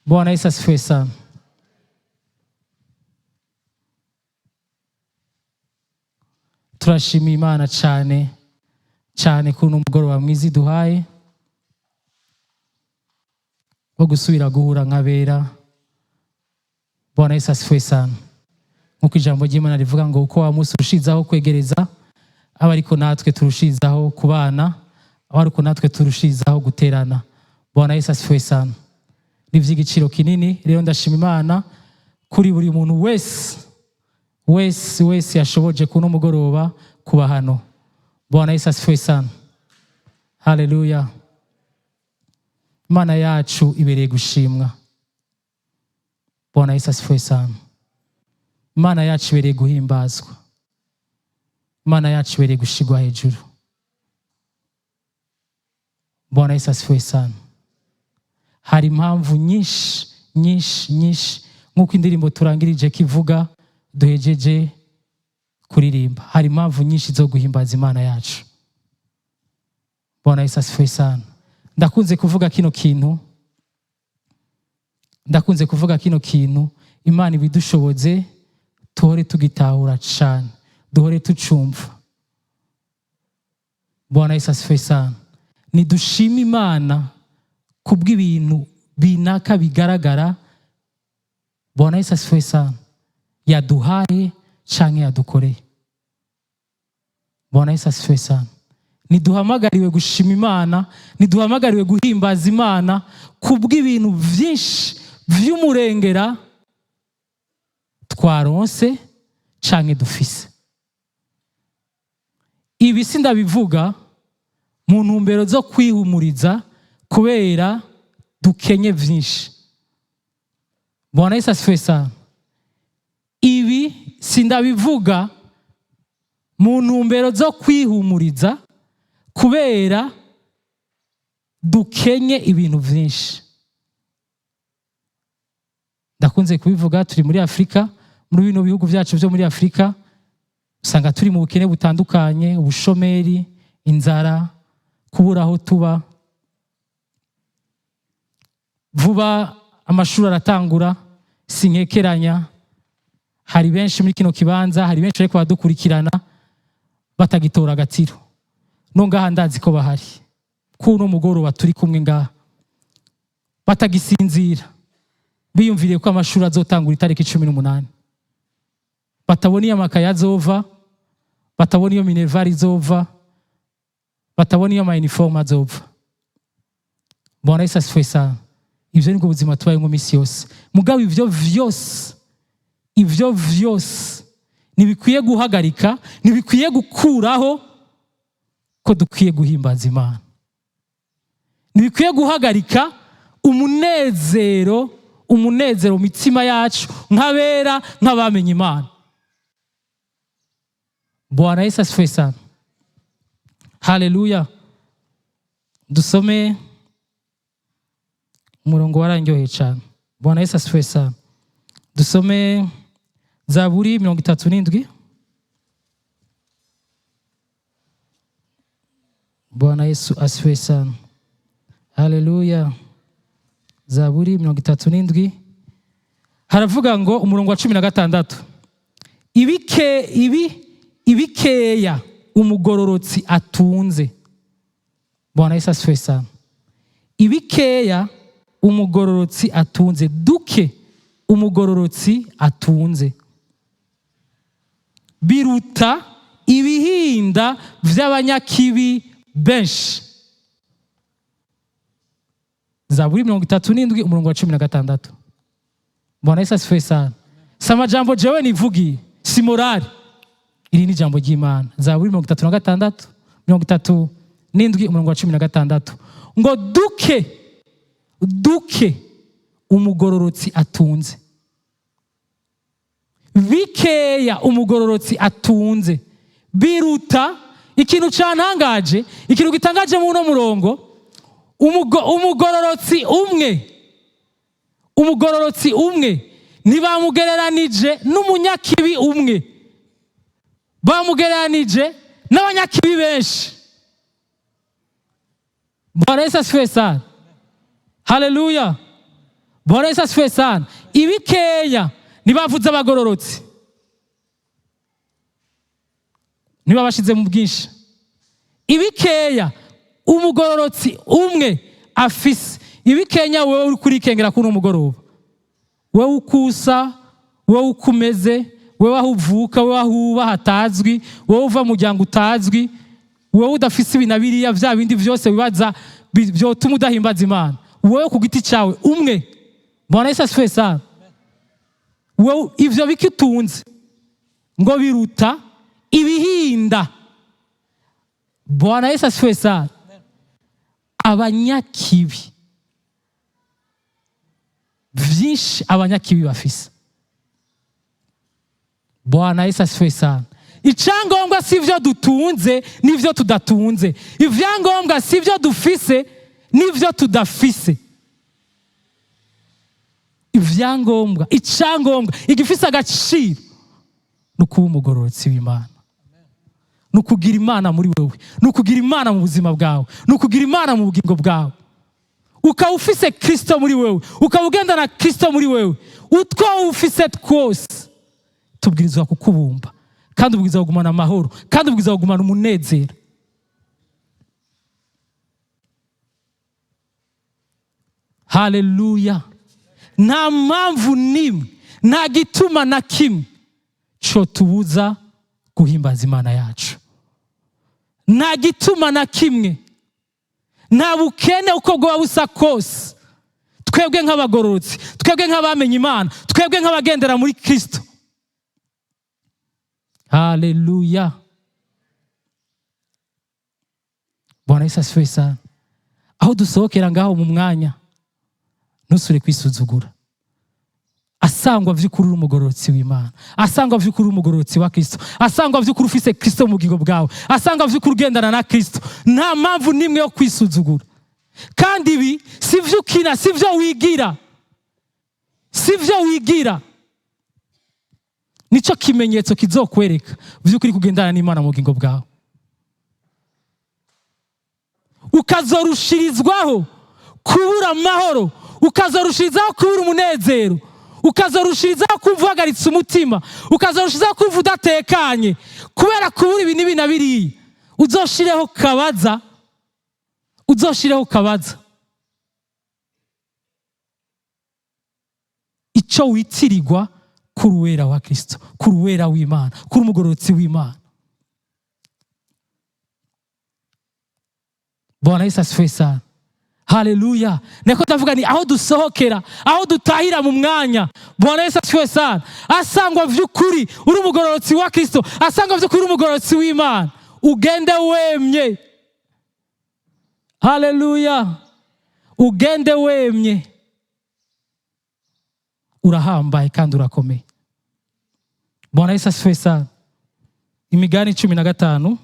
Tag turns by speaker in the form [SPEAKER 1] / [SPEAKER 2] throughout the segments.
[SPEAKER 1] Bwana Yesu asifiwe sana. Turashima Imana cyane cyane kuri uno mugoroba mwiza iduhaye wo gusubira guhura nk'abera. Bwana Yesu asifiwe sana. Nk'uko ijambo ry'Imana rivuga ngo uko wa munsi urushizaho kwegereza, aba ariko natwe turushizaho kubana, aba ariko natwe turushizaho guterana. Bwana Yesu asifiwe sana. Ni iby'igiciro kinini. Rero ndashima Imana kuri buri muntu wese wese wese yashoboje kuno mugoroba kuba hano. Bwana Yesu asifiwe sana. Haleluya. Imana yacu ibereye gushimwa. Bwana Yesu asifiwe sana. Imana yacu ibereye guhimbazwa. Imana yacu ibereye gushigwa hejuru. Bwana Yesu asifiwe sana. Hari impamvu nyinshi nyinshi nyinshi, nk'uko indirimbo turangirije kivuga duhejeje kuririmba, hari impamvu nyinshi zo guhimbaza Imana yacu. Bwana Yesu asifiwe sana. Ndakunze kuvuga kino kintu, ndakunze kuvuga kino kintu, Imana ibidushoboze tuhore tugitahura cyane, duhore tucumva. Bwana Yesu asifiwe sana. Nidushima Imana kubw'ibintu binaka bigaragara. Bwana Yesu asifiwe sana. Yaduhaye canke yadukoreye. Bwana Yesu asifiwe sana. Niduhamagariwe gushima Imana, niduhamagariwe guhimbaza Imana kubw'ibintu vyinshi vy'umurengera twaronse canke dufise. Ibi sindabivuga mu ntumbero zo kwihumuriza kubera dukenye vyinshi. Bwana Yesu asifiwe sana. Ibi sindabivuga mu ntumbero zo kwihumuriza kubera dukenye ibintu vyinshi. Ndakunze kubivuga, turi muri Afrika, muri bino bihugu byacu byo muri Afrika usanga turi mu bukene butandukanye, ubushomeri, inzara, kubura aho tuba. Vuba amashuri aratangura, sinkekeranya hari benshi muri kino kibanza, hari benshi ariko badukurikirana batagitora agatiro. No ngaha ndazi ko bahari, kuno mugoroba turi kumwe ngaha batagisinzira, biyumviriye ko amashuri azotangura itariki 18, batabona iyo amakaye azova, batabona iyo minerval izova, batabona iyo ama uniforme azova. Bwana Yesu asifiwe sana. Ivyo nibwo buzima tubayemo misi yose. Mugabo ivyo vyose, ivyo vyose ntibikwiye guhagarika, ntibikwiye gukuraho ko dukwiye guhimbaza Imana. Ntibikwiye guhagarika umunezero, umunezero mu mitima yacu nk'abera, nk'abamenye Imana. Bwana Yesu asifiwe sana. Haleluya. Dusome umurongo warandyoheye cyane. Bwana Yesu asifiwe sana. Dusome Zaburi 37. Bwana Yesu asifiwe sana. Haleluya. Zaburi 37 haravuga ngo umurongo wa 16, ibikeya umugororotsi atunze. Bwana Yesu asifiwe sana. Ibikeya umugororotsi atunze, duke umugororotsi atunze, biruta ibihinda vy'abanyakibi benshi. Zaburi 37 umurongo wa 16. Bwana Yesu asifiwe sana. Si amajambo jewe nivugiye, si morale, iri ni ijambo ry'Imana. Zaburi 36, 37 umurongo wa 16, ngo duke duke umugororotsi atunze, bikeya umugororotsi atunze, biruta. Ikintu cantangaje, ikintu gitangaje mu no murongo, umugororotsi umwe, umugororotsi umwe ntibamugereranije n'umunyakibi umwe, bamugereranije n'abanyakibi benshi. Bwana Yesu asifiwe sana. Haleluya. Bwana Yesu asifiwe sana. Ibikeya ntibavuze abagororotsi, ntibabashize mu bwinshi. Ibikeya umugororotsi umwe afise, ibikenya wewe uri kurikengera kuri umugoroba, wewe ukusa, wewe uko umeze, wewe aho uvuka, wewe aho uba hatazwi, wewe uva mu muryango utazwi, wewe udafise ibi na biriya, vya bindi vyose wibaza vyotuma udahimbaza Imana, wewe ku giti cyawe umwe. Bwana Yesu asifiwe sana. Wewe ivyo bikitunze ngo biruta ibihinda. Bwana Yesu asifiwe sana. Abanyakibi vyinshi abanyakibi bafise. Bwana Yesu asifiwe sana. Icyangombwa si ivyo dutunze n'ivyo tudatunze, ivyangombwa si ivyo dufise n'ivyo tudafise. Ivyangombwa, icyangombwa igifise agaciro ni ukuba umugororotsi w'Imana, ni ukugira Imana muri wewe, ni ukugira Imana mu buzima bwawe, ni ukugira Imana mu bugingo bwawe. Ukaba ufise Kristo muri wewe, ukaba ugendana Kristo muri wewe, utwo ufise twose tubwirizwa kukubumba, kandi ubwirizwa kugumana amahoro, kandi ubwirizwa kugumana umunezero. Haleluya. Nta mpamvu n'imwe, nta gituma na kimwe cotubuza guhimbaza Imana yacu. Nta gituma na kimwe, nta bukene uko bwoba busa kose, twebwe nk'abagororotsi, twebwe nk'abamenye Imana, twebwe nk'abagendera muri Kristo. Haleluya. Bwana Yesu asifiwe sana. Aho dusohokera ngaho mu mwanya, ntusure kwisuzugura. Asangwa vy'ukuri uri umugororotsi w'Imana, asangwa vy'ukuri uri umugororotsi wa Kristo, asangwa vy'ukuri ufise Kristo mu bugingo bwawe, asangwa vy'ukuri ugendana na Kristo, nta mpamvu n'imwe yo kwisuzugura. Kandi ibi si vyo ukina, si vyo wigira, si vyo wigira. Nico kimenyetso kizokwereka vy'ukuri kugendana n'Imana mu bugingo bwawe. Ukazorushirizwaho kubura amahoro, ukazorushirizaho kubura umunezero, ukazorushirizaho kumva uhagaritse umutima, ukazorushirizaho kumva udatekanye kubera kubura ibi n'ibi na biriya. Uzoshireho kabaza, uzoshireho kabaza ico witirirwa kuri uwera wa Kristo, kuri uwera w'Imana, kuri umugororotsi w'Imana. Bwana Yesu asifiwe sana. Haleluya. Niko ndavuga ni aho dusohokera, aho dutahira mu mwanya. Bwana Yesu asifiwe sana. Asangwa vy'ukuri uri umugororotsi wa Kristo, asangwa vy'ukuri uri umugororotsi w'Imana, ugende wemye. Haleluya. Ugende wemye. Urahambaye kandi urakomeye. Bwana Yesu asifiwe sana. Imigani 15.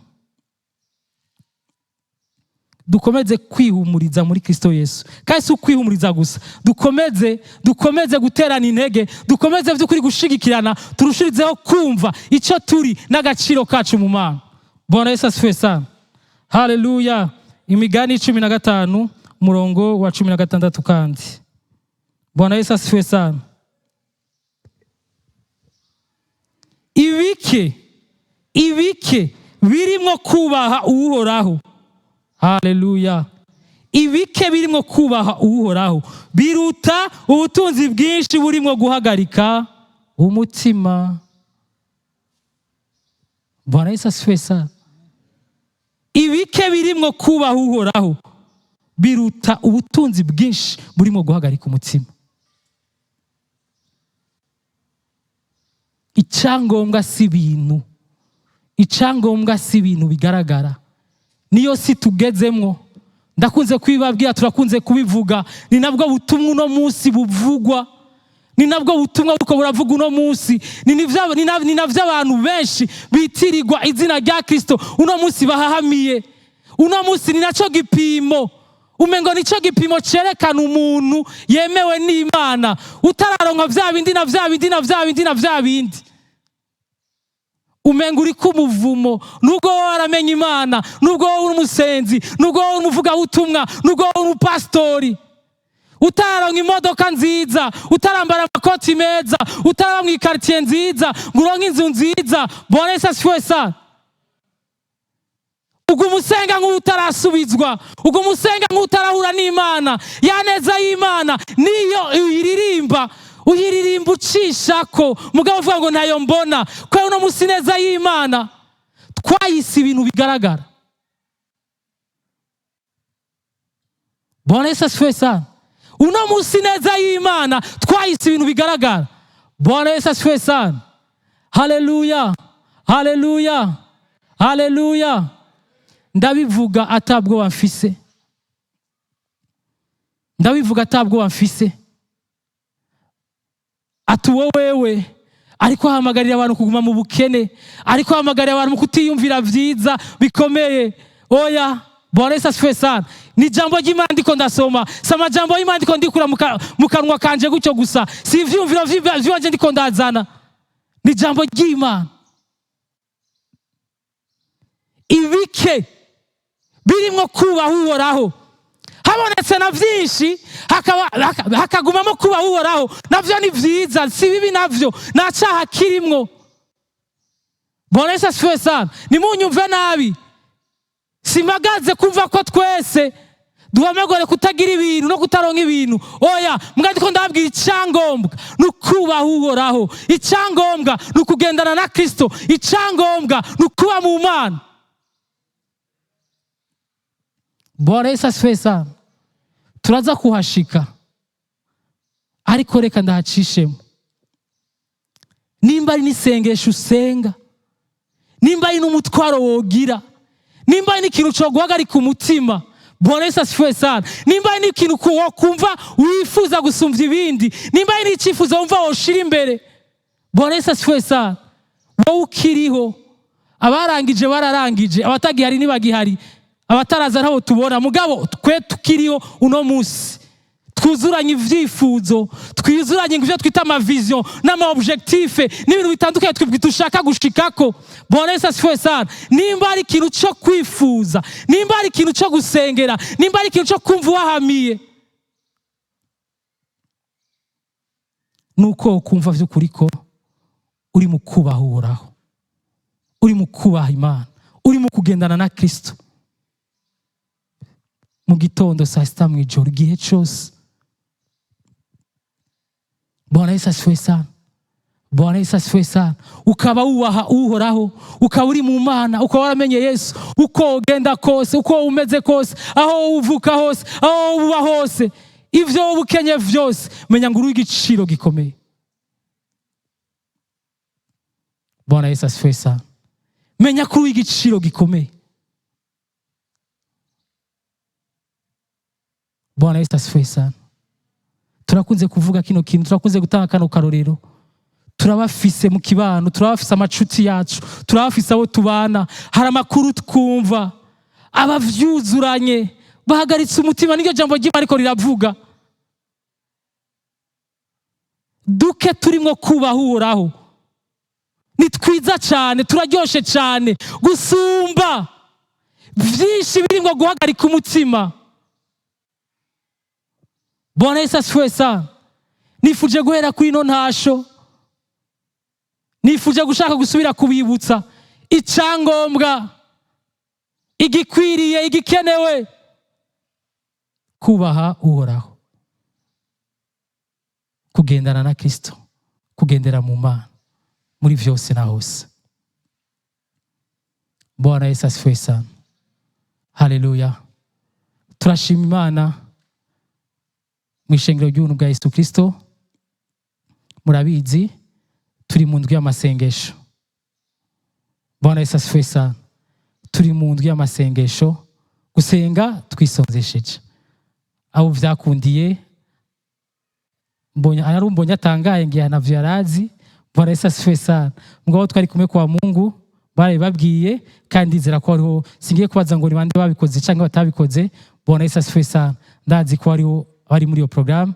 [SPEAKER 1] Dukomeze kwihumuriza muri Kristo Yesu. Kandi si ukwihumuriza gusa, dukomeze guterana intege, dukomeze vy'ukuri gushigikirana, turushirizeho kumva ico turi n'agaciro kacu mu Mana. Bwana Yesu asifiwe sana. Haleluya. Imigani 15 umurongo wa 16 kandi. Bwana Yesu asifiwe sana. Ibike birimwo kubaha Uhoraho. Haleluya. Ibike birimwo kubaha Uhoraho biruta ubutunzi bwinshi burimwo guhagarika umutima. Bwana Yesu asifiwe sana. Ibike birimwo kubaha Uhoraho biruta ubutunzi bwinshi burimo guhagarika umutima. Icyangombwa si ibintu, icyangombwa si ibintu bigaragara. Niyo si tugezemwo, ndakunze kubibabwira, turakunze kubivuga, ni nabwo butumwa uno munsi buvugwa, ni nabwo butumwa buko buravuga uno munsi, ni navyo abantu benshi bitirirwa izina rya Kristo uno munsi bahahamiye. Uno munsi ni naco gipimo, umengo nico gipimo cerekana umuntu yemewe n'Imana, utararonka vya bindi na vya bindi na vya bindi na vya bindi. Umengo uri ku muvumo, nubwo wowe waramenye Imana, nubwo wowe uri umusenzi, nubwo wowe uri umuvugabutumwa, nubwo wowe uri umupasitori, Utaronka imodoka nziza, utarambara amakoti meza, utaraba mu ikaritiye nziza ngo uronke inzu nziza. Bwana Yesu asifiwe sana. Uguma usenga nk'utarasubizwa, uguma usenga nk'utarahura n'Imana. Ya neza y'Imana niyo uyiririmba, uyiririmba ucishako, mugabo uvuga ngo ntayo mbona. Kubera uno munsi neza y'Imana twayise ibintu bigaragara. Bwana Yesu asifiwe sana. Uno munsi neza y'Imana twayise ibintu bigaragara. Bwana Yesu asifiwe sana. Haleluya, haleluya, haleluya. Ndabivuga atabwoba mfise, ndabivuga atabwoba mfise. Ati uwo wewe ariko ahamagarira abantu kuguma mu bukene, ariko ahamagarira abantu mu kutiyumvira vyiza bikomeye. Oya, Bwana Yesu asifiwe sana. Ni ijambo ry'Imana ndiko ndasoma, si amajambo y'Imana ndiko ndikura mu kanwa kanje gutyo gusa, si ivyiyumviro vy'iwanje ndiko ndazana, ni ijambo ry'Imana. Ibike birimwo kubaha Uhoraho, habonetse na vyinshi hakagumamo kubaha Uhoraho, navyo ni vyiza, si bibi, navyo nta caha kirimwo. Bwana Yesu asifiwe sana. Nimunyumve nabi, simpagaze kumva ko twese duhamagare kutagira ibintu no kutaronka ibintu. Oya, mbwa ndiko ndababwira icyangombwa ni ukubaha Uhoraho, icyangombwa ni ukugendana na Kristo, icyangombwa ni ukuba mu Mana. Bwana Yesu asifiwe sana. Turaza kuhashika, ariko reka ndahacishemo. Nimba ari n'isengesho usenga, nimba ari n'umutwaro wogira, nimba ari n'ikintu cyo guhagarika umutima, Bwana Yesu asifiwe sana. Nimba ari n'ikintu wokumva wifuza gusumvya ibindi, nimba ari n'icyifuzo wumva woshira imbere, Bwana Yesu asifiwe sana. Wowe ukiriho, abarangije bararangije, abatagihari ntibagihari, abataraza ntabo tubona, mugabo twe tukiriho uno munsi twuzuranye ivyifuzo, twuzuranye ivyo twita ama vision n'ama objectif n'ibintu bitandukanye twebwe dushaka gushikako. Bwana Yesu asifiwe sana. Nimba ari ikintu cyo kwifuza, nimba ari ikintu cyo gusengera, nimba ari ikintu cyo kumva wahamiye, nuko kumva vy'ukuri ko uri mu kubaha Uhoraho, uri mu kubaha Imana, uri mu kugendana na Kristo mu gitondo, saa sita, mw'ijoro, igihe cose. Bwana Yesu asifiwe sana. Bwana Yesu asifiwe sana. Ukaba wubaha Uhoraho, ukaba uri mu Mana, ukaba waramenye Yesu, uko ugenda kose, uko umeze kose, aho uvuka hose, aho uba hose, ivyo ubukenye vyose, menya ngo uri igiciro gikomeye. Bwana Yesu asifiwe sana. Menya ko uri igiciro gikomeye. Bwana Yesu asifiwe sana. Turakunze kuvuga kino kintu, turakunze gutanga kano karorero. Turabafise mu kibano, turabafise amacuti yacu, turabafise abo tubana, hari amakuru twumva abavyuzuranye bahagaritse umutima. Niryo jambo ry'Imana ariko riravuga, duke turimwo kubaha Uhoraho ni twiza cyane, turaryoshe cyane gusumba vyinshi birimwo guhagarika umutima. Bwana Yesu asifiwe sana. Nifuje guhera kuri ino ntasho, nifuje gushaka gusubira kubibutsa icyangombwa, igikwiriye, igikenewe, kubaha Uhoraho, kugendana na Kristo, kugendera mu Mana muri vyose na hose. Bwana Yesu asifiwe sana. Haleluya. Turashima Imana mu ishengero ry'ubuntu bwa Yesu Kristo. Murabizi turi mu ndwi y'amasengesho. Bwana Yesu asifiwe sana. Turi mu ndwi y'amasengesho, gusenga twisonzesheje. Abo vyakundiye, mbonye ararumbonye atangaye ngiye navyo yarazi. Bwana Yesu asifiwe sana. Mugabo twari kumwe kwa Mungu barabibabwiye, kandi ndizera ko hariho, singiye kubaza ngo ni bande babikoze cyangwa batabikoze. Bwana Yesu asifiwe sana. Ndazi ko hariho bari muri iyo programme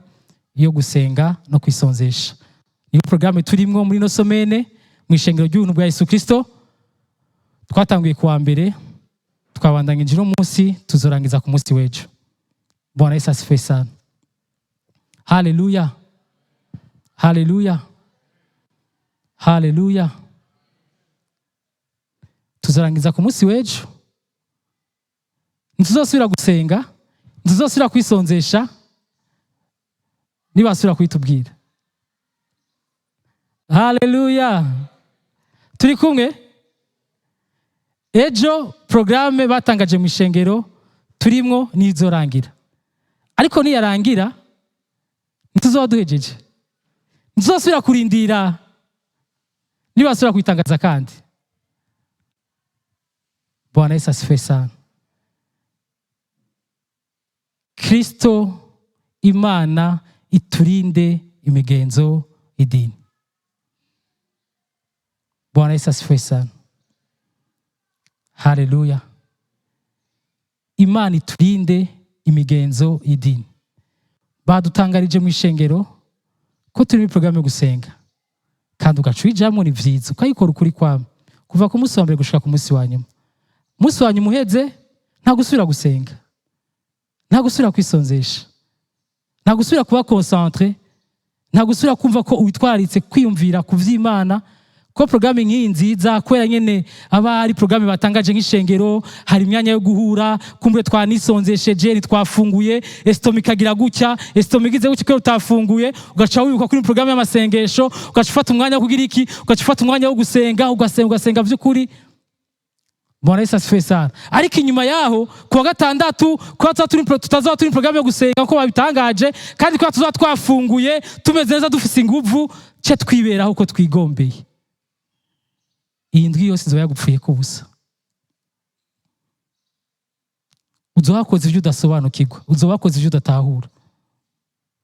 [SPEAKER 1] yo gusenga no kwisonzesha. Niyo programme turimwo muri ino semaine mu ishengero ry'ubuntu bwa Yesu Kristo. Twatanguye kuwa mbere, twabandanyije uno munsi, tuzorangiza ku munsi w'ejo. Bwana Yesu asifiwe sana. Haleluya, haleluya, haleluya. Tuzarangiza ku munsi w'ejo, ntituzosubira gusenga, ntituzosubira kwisonzesha, nibasubira kubitubwira. Haleluya, turi kumwe. Ejo porogaramu batangaje mu ishengero turimwo nizorangira, ariko niyarangira ntituzoba duhejeje, ntituzosubira kurindira nibasubira kubitangaza kandi. Bwana Yesu asifiwe sana. Kristo Imana iturinde imigenzo y'idini. Bwana Yesu asifiwe sana. Haleluya. Imana iturinde imigenzo y'idini. Badutangarije mu ishengero ko turi muri porogaramu yo gusenga, kandi ugaca uyijamwo, ni vyiza, ukayikora ukuri kwame kuva ku munsi wa mbere gushika ku munsi wa nyuma. Umunsi wa nyuma uheze, nta gusubira gusenga, nta gusubira kwisonzesha, nta gusubira kuba concentré, nta gusubira kumva ko witwararitse kwiyumvira ku vy'Imana. Ko porogaramu nk'iyi nziza, kubera nyene aba ari porogaramu batangaje nk'ishengero, hari imyanya yo guhura, kumbure twanisonzesheje, ntitwafunguye, estomac ikagira gutya, estomac igize gutya kubera utafunguye, ugaca wibuka kuri porogaramu y'amasengesho, ugaca ufata umwanya wo kugira iki, ugaca ufata umwanya wo gusenga, ugasenga, ugasenga vy'ukuri. Bwana Yesu asifiwe sana. Ariko inyuma yaho kuwa gatandatu, kuba tutazoba turi porogaramu yo gusenga uko babitangaje, kandi kuba tuzoba twafunguye, tumeze neza, dufise inguvu, ce twiberaho uko twigombeye, iyi ndwi yose izoba yagupfuye ko ubusa. Uzoba wakoze ibyo udasobanukirwa, uzoba wakoze ibyo udatahura.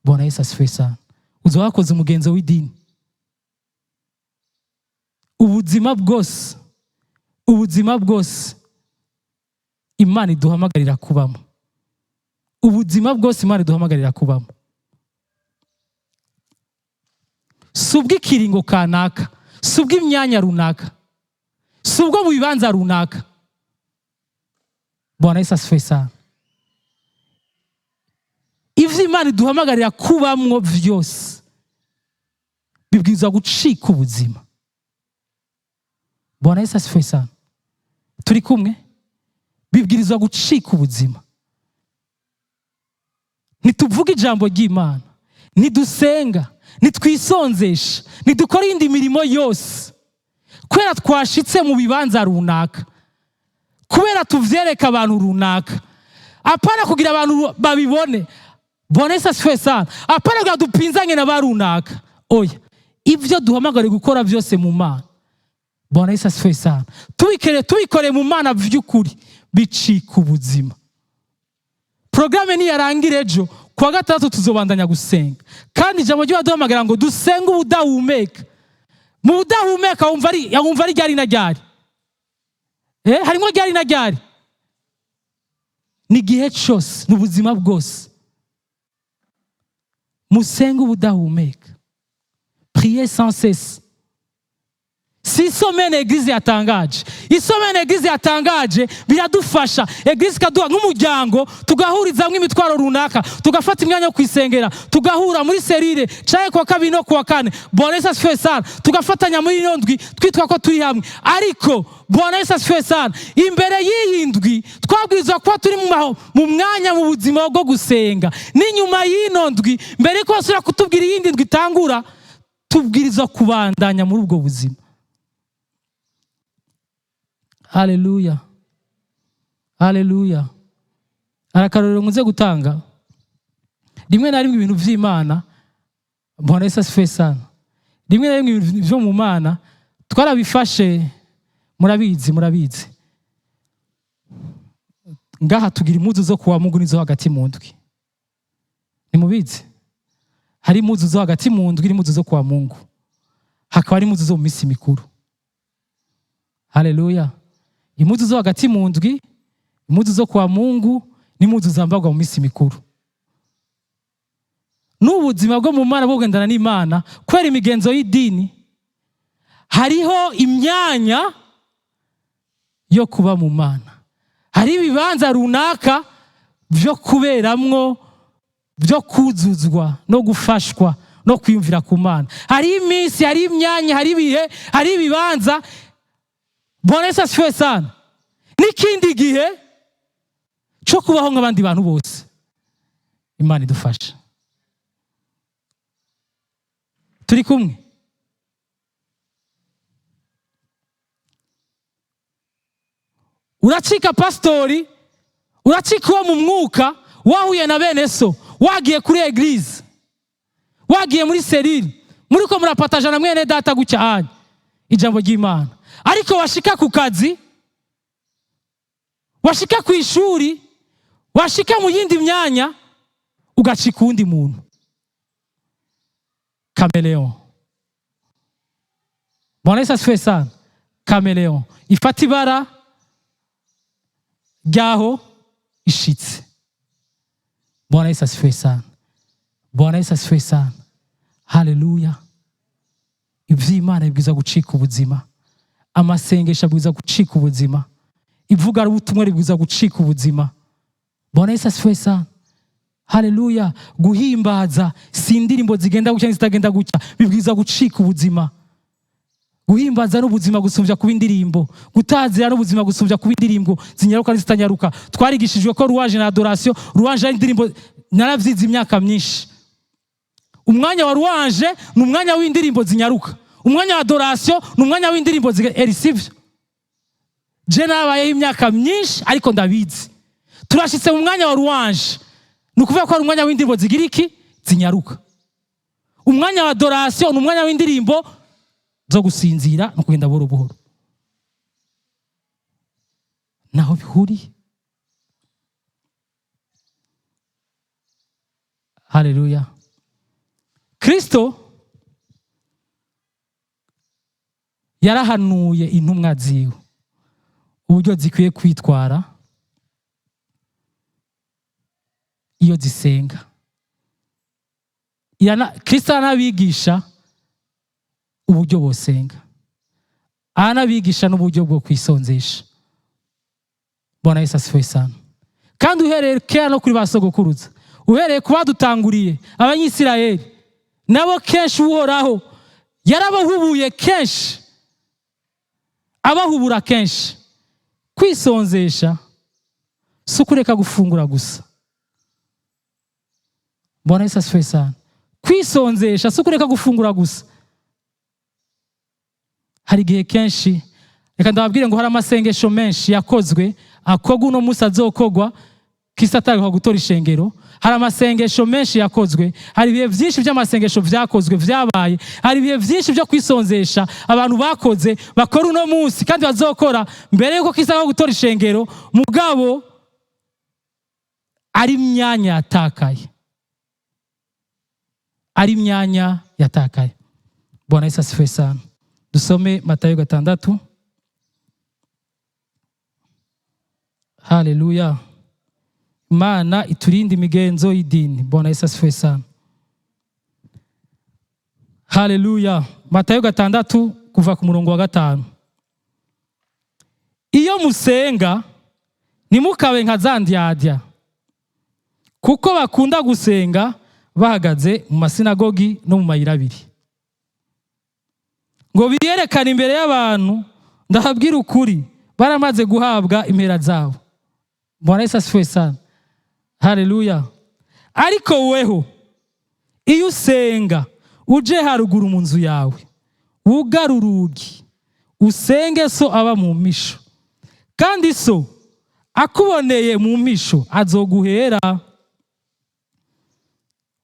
[SPEAKER 1] Bwana Yesu asifiwe sana. Uzoba wakoze umugenzo w'idini. Ubuzima bwose, ubuzima bwose Imana iduhamagarira kubamo, ubuzima bwose Imana iduhamagarira kubamo, si ubw'ikiringo kanaka, si ubw'imyanya runaka, si ubwo mu bibanza runaka. Bwana Yesu asifiwe sana. Ivyo Imana iduhamagarira kubamwo vyose bibwirizwa gucika ubuzima. Bwana Yesu asifiwe sana. Turi kumwe. Bibwirizwa gucika ubuzima. Ntituvuga ijambo ry'Imana, ntidusenga, ntitwisonzesha, ntidukora iyindi mirimo yose kubera twashitse mu bibanza runaka, kubera tuvyereka abantu runaka, apana kugira abantu babibone. Bwana Yesu asifiwe sana. Apana kugira dupinzanye na ba runaka, oya, ivyo duhamagariwe gukora vyose mu Mana, Bwana Yesu asifiwe sana, tubikore mu Mana vy'ukuri, bicika ubuzima. Porogaramu niyarangira ejo kuwa gatandatu, tuzobandanya gusenga, kandi ijambo ry'abaduhamagara ngo dusenge ubudahumeka. Mu budahumeka wumva ari ryari na ryari? Harimo ryari na ryari? Ni igihe cyose, ni ubuzima bwose. Musenge ubudahumeka, priez sans cesse. Si isomene église yatangaje, isomene église yatangaje biradufasha. Église ikaduha nk'umuryango, tugahurizamwo imitwaro runaka, tugafata imyanya yo kwisengera, tugahura muri cellule canke kuwa kabiri no kuwa kane. Bwana Yesu asifiwe sana. Tugafatanya muri ino ndwi twitwa ko turi hamwe. Ariko Bwana Yesu asifiwe sana, imbere y'iyi ndwi twabwirizwa kuba turi mu mwanya mu buzima bwo gusenga, n'inyuma y'ino ndwi, mbere yuko basubira kutubwira iyindi ndwi itangura, tubwirizwa kubandanya muri ubwo buzima. Haleluya, haleluya. Hari akarorero nkunze gutanga rimwe na rimwe, ibintu vy'Imana. Bwana Yesu asifiwe sana. Rimwe na rimwe ibintu vyo mu Mana twarabifashe, murabizi, murabizi, ngaha tugira impuzu zo kuwa Mungu n'izo hagati mu ndwi. Nimubizi, hari impuzu zo hagati mu ndwi n'impuzu zo kuwa Mungu, hakaba hari impuzu zo mu minsi mikuru. Haleluya. Impuzu zo hagati mu ndwi, impuzu zo kuwa Mungu n'impuzu zambarwa mu minsi mikuru. N'ubuzima bwo mu Mana bwo kugendana n'Imana, kubera imigenzo y'idini, hariho imyanya yo kuba mu Mana, hari ibibanza runaka byo kuberamwo. Byo kuzuzwa no gufashwa no kwiyumvira ku Mana. Hari iminsi, hari imyanya, hari ibihe, hari ibibanza. Bwana Yesu asifiwe sana. N'ikindi gihe cyo kubaho nk'abandi bantu bose. Imana idufasha. Turi kumwe. Uracika pastori, uracika uwo mu mwuka, wahuye na bene so, wagiye kuri église, wagiye muri cellule, muriko murapataja na mwene data gutya anya ijambo ry'Imana. Ariko washika ku kazi, washika ku ishuri, washika mu yindi myanya, ugacika uwundi muntu. Caméléon. Bwana Yesu asifiwe sana. Caméléon ifata ibara ryaho ishitse. Bwana Yesu asifiwe sana. Bwana Yesu asifiwe sana. Haleluya. Ivy'Imana bibwiza gucika ubuzima. Amasengesho abwiza gucika ubuzima. Ivugabutumwa ribwiza gucika ubuzima. Bwana Yesu asifiwe sana. Haleluya. Guhimbaza si indirimbo zigenda gutya n'izitagenda gutya, bibwiza gucika ubuzima. Guhimbaza n'ubuzima gusumvya kuba indirimbo. Gutazira n'ubuzima gusumvya kuba indirimbo zinyaruka n'izitanyaruka. Twarigishijwe ko louange na adoration, louange ari indirimbo, naravyize imyaka myinshi. Umwanya wa louange ni umwanya w'indirimbo zinyaruka. Umwanya wa adoration ni umwanya w'indirimbo eri, sivyo? Je nabayeho imyaka myinshi ariko ndabizi. Turashitse mu mwanya wa louange. Ni ukuvuga ko ari umwanya w'indirimbo zigira iki? Zinyaruka. Umwanya wa adoration ni umwanya w'indirimbo zo gusinzira no kugenda buhoro buhoro. Naho bihuriye. Haleluya. Kristo yarahanuye intumwa ziwe uburyo zikwiye kwitwara iyo zisenga. Kristo aranabigisha uburyo bosenga, aranabigisha n'uburyo bwo kwisonzesha. Bwana Yesu asifiwe sana. Kandi uhereye kera no kuri ba sogokuruza, uhereye ku badutanguriye Abanyisirayeli, nabo kenshi Uhoraho yarabahubuye kenshi, abahubura kenshi. Kwisonzesha si ukureka gufungura gusa. Bwana Yesu asifiwe sana. Kwisonzesha si ukureka gufungura gusa. Hari igihe kenshi, reka ndababwire ngo hari amasengesho menshi yakozwe, akogwa uno munsi azokogwa Kristo atariho gutora ishengero. Hari amasengesho menshi yakozwe, hari ibihe byinshi by'amasengesho vyakozwe vyabaye, hari ibihe byinshi byo kwisonzesha abantu bakoze, bakora uno munsi kandi bazokora mbere yuko Kristo aza gutora ishengero. Mugabo ari imyanya yatakaye, ari imyanya yatakaye. Bwana Yesu asifiwe sana. Dusome Matayo 6. Haleluya. Imana iturinde imigenzo y'idini. Bwana Yesu asifiwe sana. Haleluya. Matayo 6 kuva ku murongo wa 5. Iyo musenga ntimukabe nka za ndyadya, kuko bakunda gusenga bahagaze mu masinagogi no mu mayira abiri, ngo biyerekane imbere y'abantu. Ndahabwira ukuri, baramaze guhabwa impera zabo. Bwana Yesu asifiwe sana. Haleluya. Ariko weho iyo usenga uje haruguru mu nzu yawe, wugare urugi, usenge so aba mu misho, kandi so akuboneye mu misho azoguhera.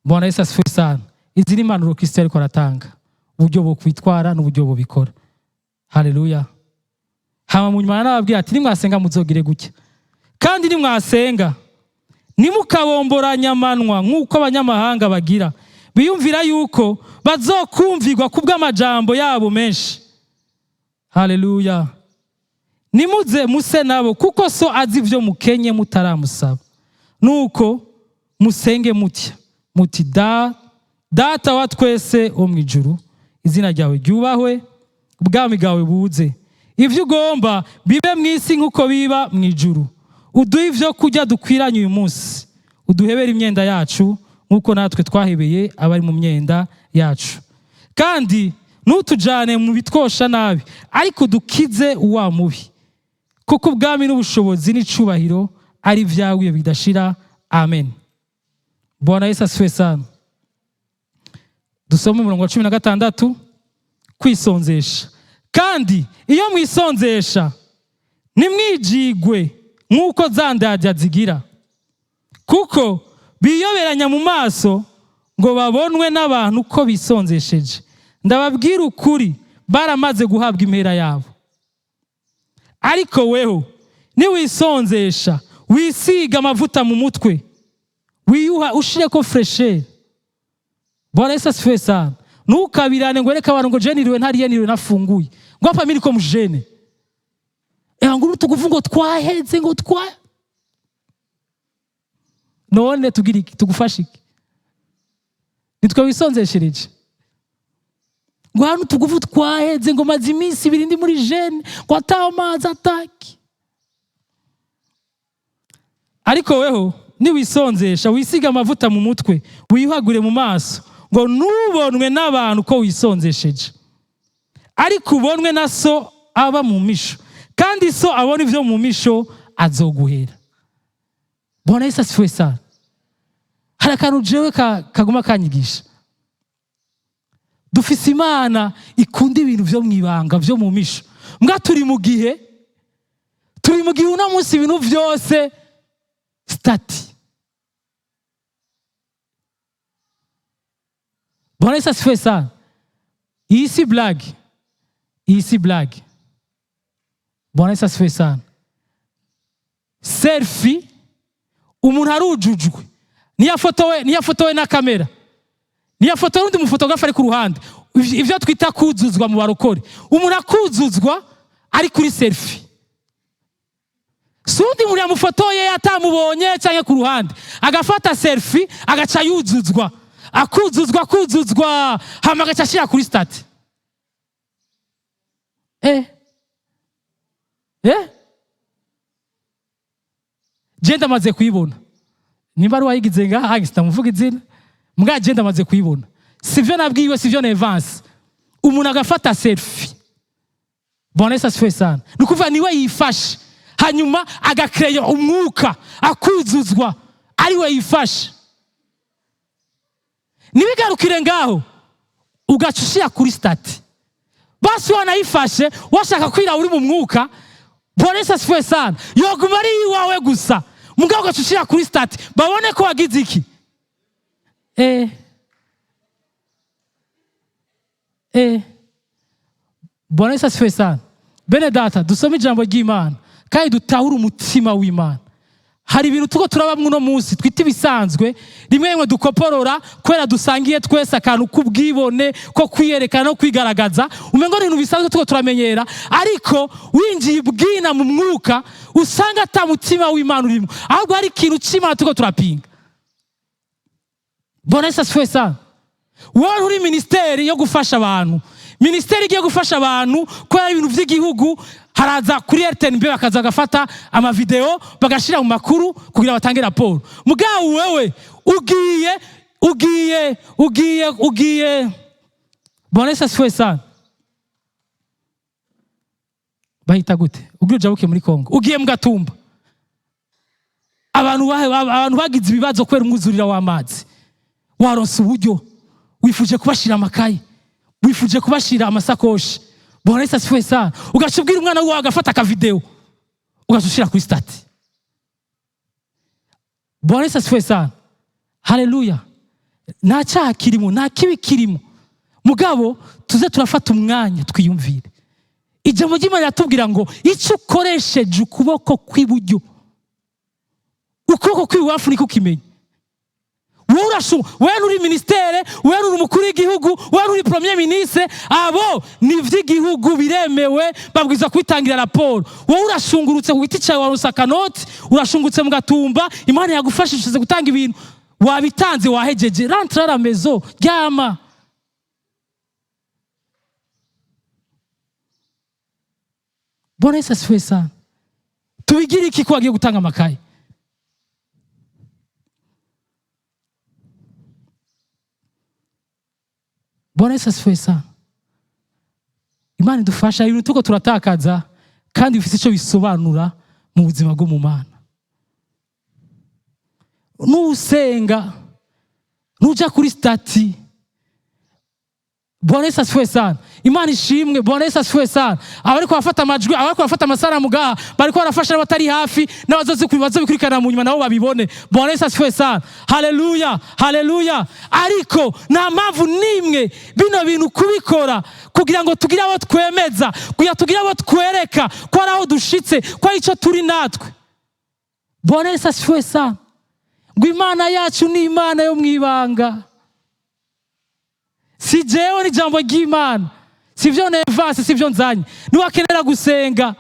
[SPEAKER 1] Bwana Yesu asifiwe sana. Izi ni impanuro Kristo ariko aratanga, uburyo bwo kwitwara n'uburyo bubikora. Haleluya. Hama mu nyuma narababwira ati nimwasenga muzogire gutya, kandi nimwasenga ntimukabomboranye amanwa nk'uko abanyamahanga bagira, biyumvira yuko bazokumvirwa kubw'amajambo yabo menshi. Haleluya. Nimuze muse nabo, kuko so azi ivyo mukenye mutaramusaba. Nuko musenge mutya muti: Data wa twese wo mu ijuru, izina ryawe ryubahwe, ubwami bwawe buze, ivyo ugomba bibe mu isi nk'uko biba mu ijuru. Uduhe ivyo kurya dukwiranye uyu munsi, uduhebere imyenda yacu Nk'uko natwe twahebeye abari mu myenda yacu. Kandi ntutujane mu bitwosha nabi, ariko dukize wa mubi, kuko ubwami n'ubushobozi n'icubahiro ari ibyawe bidashira. Amen. Bwana Yesu asifiwe sana. Dusome umurongo wa 16, kwisonzesha. Kandi iyo mwisonzesha, ntimwijigwe nk'uko za ndyarya zigira, kuko biyoberanya mu maso ngo babonwe n'abantu ko bisonzesheje. Ndababwira ukuri, baramaze guhabwa impera yabo. Ariko weho niwisonzesha, wisiga amavuta mu mutwe, wiyuha, ushireko fraîcheur. Bwana Yesu asifiwe sana. Ntukabirane ngo wereke abantu ngo je niriwe ntariye, niriwe nafunguye, ngo hapa mimi niko mu jeûne. Ngo tukuvuga ngo twaheze, ngo twa none tugira iki? Tugufashe iki? Nitwe wisonzeshereje ngo hano tugufu twaheze, ngo maze iminsi 2 ndi muri jeûne, ngo ata amazi ataki. Ariko weho niwisonzesha, wisiga amavuta mu mutwe, wiyuhagure mu maso, ngo ntubonwe n'abantu ko wisonzesheje, ariko ubonwe na So aba mu misho, kandi So abona ibyo mu misho azoguhera. Bwana Yesu asifiwe sana. Hari akantu jewe kaguma kanyigisha. Dufise Imana ikunda ibintu byo mu ibanga, byo mu misho. Mbwa turi mu gihe uno munsi ibintu byose statut. Bwana Yesu asifiwe sana. Iyi si blague, iyi si blague. Bwana Yesu asifiwe sana. Selfie, umuntu arujujwe, niyafotowe na kamera, niyafotowe n'undi mufotografe ari ku ruhande. Ivyo twita kuzuzwa mu barokore, umuntu akuzuzwa ari kuri selfie, si undi muntu yamufotoye atamubonye cyangwa ku ruhande, agafata selfie, agaca yuzuzwa, akuzuzwa, akuzuzwa, hama agaca ashyira kuri statut. Je ndamaze kuyibona. Nimba ari uwayigize ngaha, sitamuvuga izina, mbwa je ndamaze kuyibona. Sivyo nabwiwe, sivyo nevanse. Umuntu agafata selfie, Bwana Yesu asifiwe sana, ni ukuvuga niwe yifashe, hanyuma agakereya umwuka, akuzuzwa ari we yifashe. Ntibigarukire ngaho, ugaca ushyira kuri statut. Basi wanayifashe washaka kwira uri mu mwuka, Bwana Yesu asifiwe sana, yoguma ari iwawe gusa, mugabo ugaca ushyira kuri statut babone ko wagize iki. Bwana Yesu asifiwe sana. Bene data, dusome ijambo ry'Imana kandi dutahure umutima w'Imana. Hari ibintu tuko turabamwe uno munsi twita ibisanzwe, rimwe rimwe dukoporora kubera dusangiye twese akantu k'ubwibone ko kwiyerekana no kwigaragaza, umengo ni ibintu bisanzwe tuko turamenyera. Ariko winjiye ibwina mu mwuka, usanga ata mutima w'Imana urimo, ahubwo hari ikintu c'Imana tuko turapinga. Bwana Yesu asifiwe sana. Wowe uri minisiteri yo gufasha abantu, minisiteri igiye gufasha abantu kubera ibintu by'igihugu, haraza kuri RTNB bakaza bagafata amavideo bagashira mu makuru kugira batange raporo. Mugabo wewe ugiye, Bwana Yesu asifiwe sana, bahita gute? Ugiye ujabuke muri Kongo, ugiye mu Gatumba, abantu bagize ibibazo kubera umwuzurira w'amazi, waronse uburyo, wifuje kubashira amakaye, wifuje kubashira amasakoshi. Bwana Yesu asifiwe sana. Ugaca ubwira umwana wawe agafata akavideo, ugaca ushira kuri statut. Bwana Yesu asifiwe sana. Haleluya. Nta cyaha kirimo, nta kibi kirimo, mugabo tuze turafata umwanya twiyumvire. Ijambo ry'Imana riratubwira ngo icyo ukoresheje ukuboko kw'iburyo, ukuboko kw'ibubafu niko ukimenya. Wowe wewe uri ministere, wewe uri umukuru w'igihugu, wewe uri premier ministre, abo ni ivy'igihugu biremewe, babwirizwa kwitangira raporo. Wowe urashungurutse ku giti cyawe, waronse akanoti, urashungurutse mu Gatumba, Imana yagufashije gutanga ibintu, wabitanze, wahejeje, rentre à la maison, ryama. Bwana Yesu asifiwe sana. Tubigire iki ko wagiye gutanga amakaye? Bwana Yesu asifiwe sana. Imana idufasha. Ibintu tuko turatakaza kandi bifite icyo bisobanura mu buzima bwo mu Mana. Nusenga, nuja kuri statut. Bwana Yesu asifiwe sana. Imana ishimwe. Bwana Yesu asifiwe sana. Abariko bafata amajwi, abariko bafata amasanamu ngaha, bariko barafasha n'abatari hafi n'abazobikurikirana mu nyuma, nabo babibone. Bwana Yesu asifiwe sana. Haleluya, haleluya. Ariko nta mpamvu n'imwe bino bintu kubikora kugira ngo tugire abo twemeza, kugira tugire abo twereka ko ari aho dushitse, ko ari ico turi natwe. Bwana Yesu asifiwe sana. Ngo Imana yacu ni Imana yo mwibanga. Si jewe, ni ijambo ry'Imana, sivyo nevase, sivyo nzanye. Niwakenera gusenga,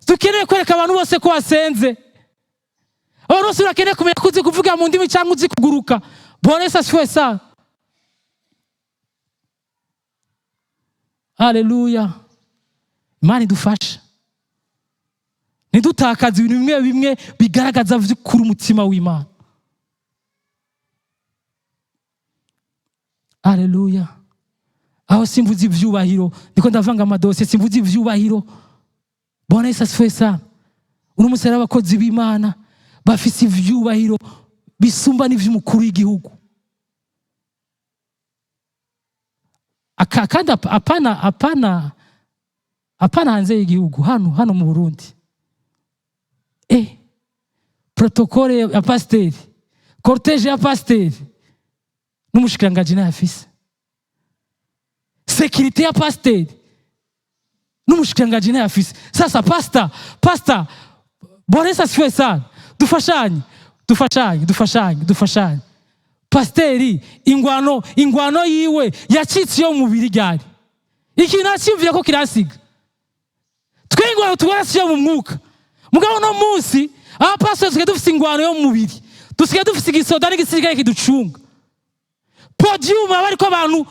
[SPEAKER 1] dukeneye kwereka abantu bose ko wasenze. Abantu bose barakeneye kumenya ko uzi kuvuga mu ndimi cyangwa uzi kuguruka. Bwana Yesu asifiwe sana. Haleluya. Imana idufasha ntidutakaze ibintu bimwe bimwe bigaragaza vy'ukuri umutima w'Imana. Haleluya. Aho simvuze ivyubahiro, ndiko ndavanga amadosiye, simvuze ivyubahiro. Bwana Yesu asifiwe sana. Uno munsi hari abakozi b'Imana bafise ivyubahiro bisumba n'ivy'umukuru w'igihugu. Kandi apana, apana, apana hanze y'igihugu, hano mu Burundi. Protocole ya pasiteri, cortege ya pasiteri n'umushikiranganji nayo afise, sécurité ya pasiteri n'umushikiranganji nayo afise. Sasa pasta, Bwana Yesu asifiwe sana. Dufashanye, dufashanye, dufashanye, dufashanye. Pasiteri ingwano yiwe yacitse iyo mu mubiri ryari. Ikintu naciyumviye ko kirasiga. Twe ingwano tubona si iyo mu mwuka. Mugabo no munsi abapasiteri dusigaye dufise ingwano yo mu mubiri. Dusigaye dufise igisoda n'igisirikare kiducunga. Podium aba ariko abantu,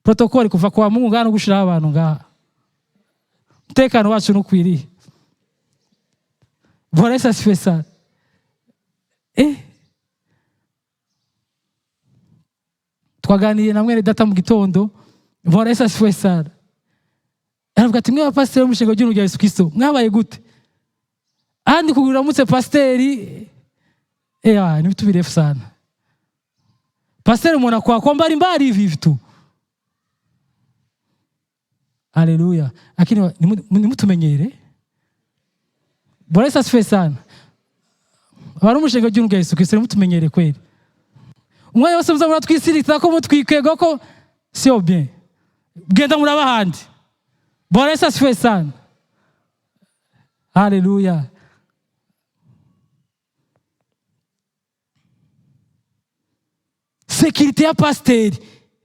[SPEAKER 1] protocole kuva kwa Mungu ngaha no gushiraho abantu ngaha. Umutekano wacu nukwiriye. Bwana Yesu asifiwe sana. Twaganiriye na mwene data mu gitondo. Bwana Yesu asifiwe sana. Aravuga ati mwe abapasiteri b'umushinga w'igihugu rya Yesu Kristo mwabaye gute? Ahandi kugurira mutse pasiteri, ni vitu birefu sana. Pasiteri umuntu akwa mbali mbali hivi hivi tu. Haleluya. Lakini nimutumenyere. Bwana Yesu asifiwe sana. Abari umushinga w'igihugu rya Yesu Kristo nimutumenyere kweli. Umwanya wose muza muratwisirita ko mutwikwega ko sio bien. Genda muraba ahandi. Bwana Yesu asifiwe sana. Haleluya. Sekirite ya pasiteri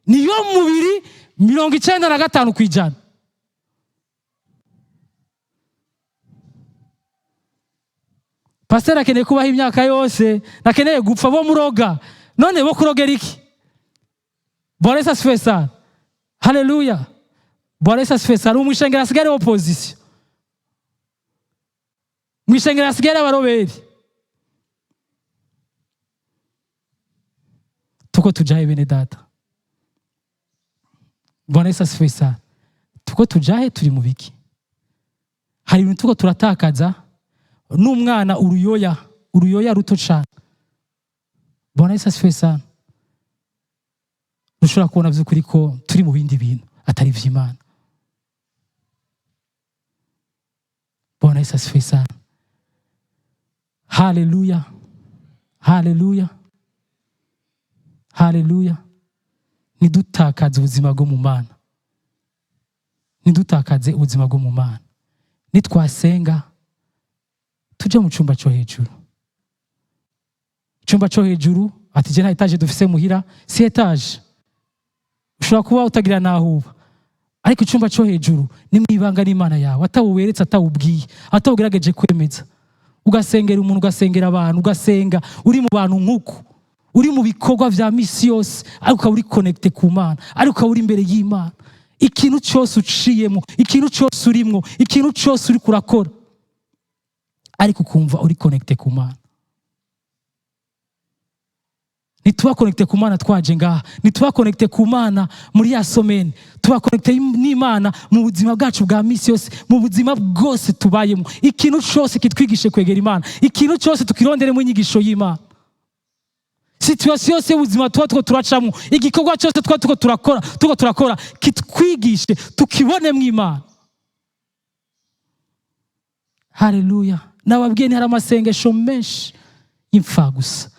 [SPEAKER 1] niyo mubiri 95%. Pasiteri akeneye kubaho imyaka yose, akeneye gupfa bo muroga. None bo kurogera iki? Bwana Yesu asifiwe sana. Haleluya. Bwana Yesu asifiwe sana. Umwishengera asigare opposition. Mwishengera asigare abaroberi. Tuko tujahe bene data. Bwana Yesu asifiwe sana. Tuko tujahe, turi mu biki? Hari ibintu tuko turatakaza n'umwana uruyoya, uruyoya ruto cyane. Bwana Yesu asifiwe sana. Rushobora kubona by'ukuri ko turi mu bindi bintu atari ivy'Imana. Bwana Yesu asifiwe sana. Haleluya. Haleluya. Haleluya. Ntidutakaze ubuzima bwo mu Mana. Ntidutakaze ubuzima bwo mu Mana. Nitwasenga tuje mu cyumba cyo hejuru. Icyumba cyo hejuru ati je nta etage dufise muhira, si etage. Ushobora kuba utagira naho uba. Ariko icyumba cyo hejuru ni mwibanga n'Imana yawe, atawuweretse, atawubwiye, atawugerageje kwemeza. Ugasengera umuntu, ugasengera abantu, ugasenga uri mu bantu nkuko uri mu bikorwa vya misi yose, ariko ukaba uri connecté ku Mana, ariko ukaba uri imbere y'Imana. Ikintu cyose uciyemo, ikintu cyose urimwo, ikintu cyose uri kurakora, ariko ukumva uri connecté ku Mana. Ntituba connecté ku Mana twaje ngaha, ntituba connecté ku Mana muri ya semaine, tuba connecté n'Imana mu buzima bwacu bwa misi yose, mu buzima bwose tubayemo. Ikintu cyose kitwigishe kwegera Imana, ikintu cyose tukironderemo inyigisho y'Imana. Situation yose y'ubuzima tuba tuko turacamo, igikorwa cyose tuba tuko turakora kitwigishe tukibonemo Imana. Haleluya! Nababwiye, ni hari amasengesho menshi y'imfagusa,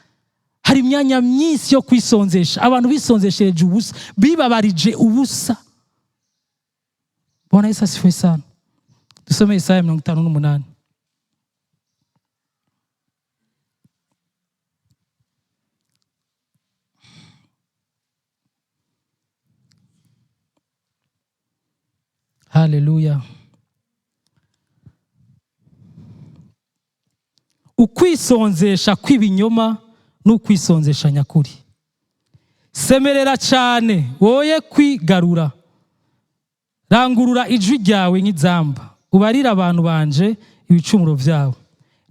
[SPEAKER 1] hari imyanya myinshi yo kwisonzesha. Abantu bisonzeshereje ubusa, bibabarije ubusa. Bwana Yesu asifiwe sana. Dusome Isaya 58. Haleluya! Ukwisonzesha kw'ibinyoma n'ukwisonzesha nyakuri. Semerera cyane, woye kwigarura, rangurura ijwi ryawe nk'inzamba, ubarire abantu banje ibicumuro byabo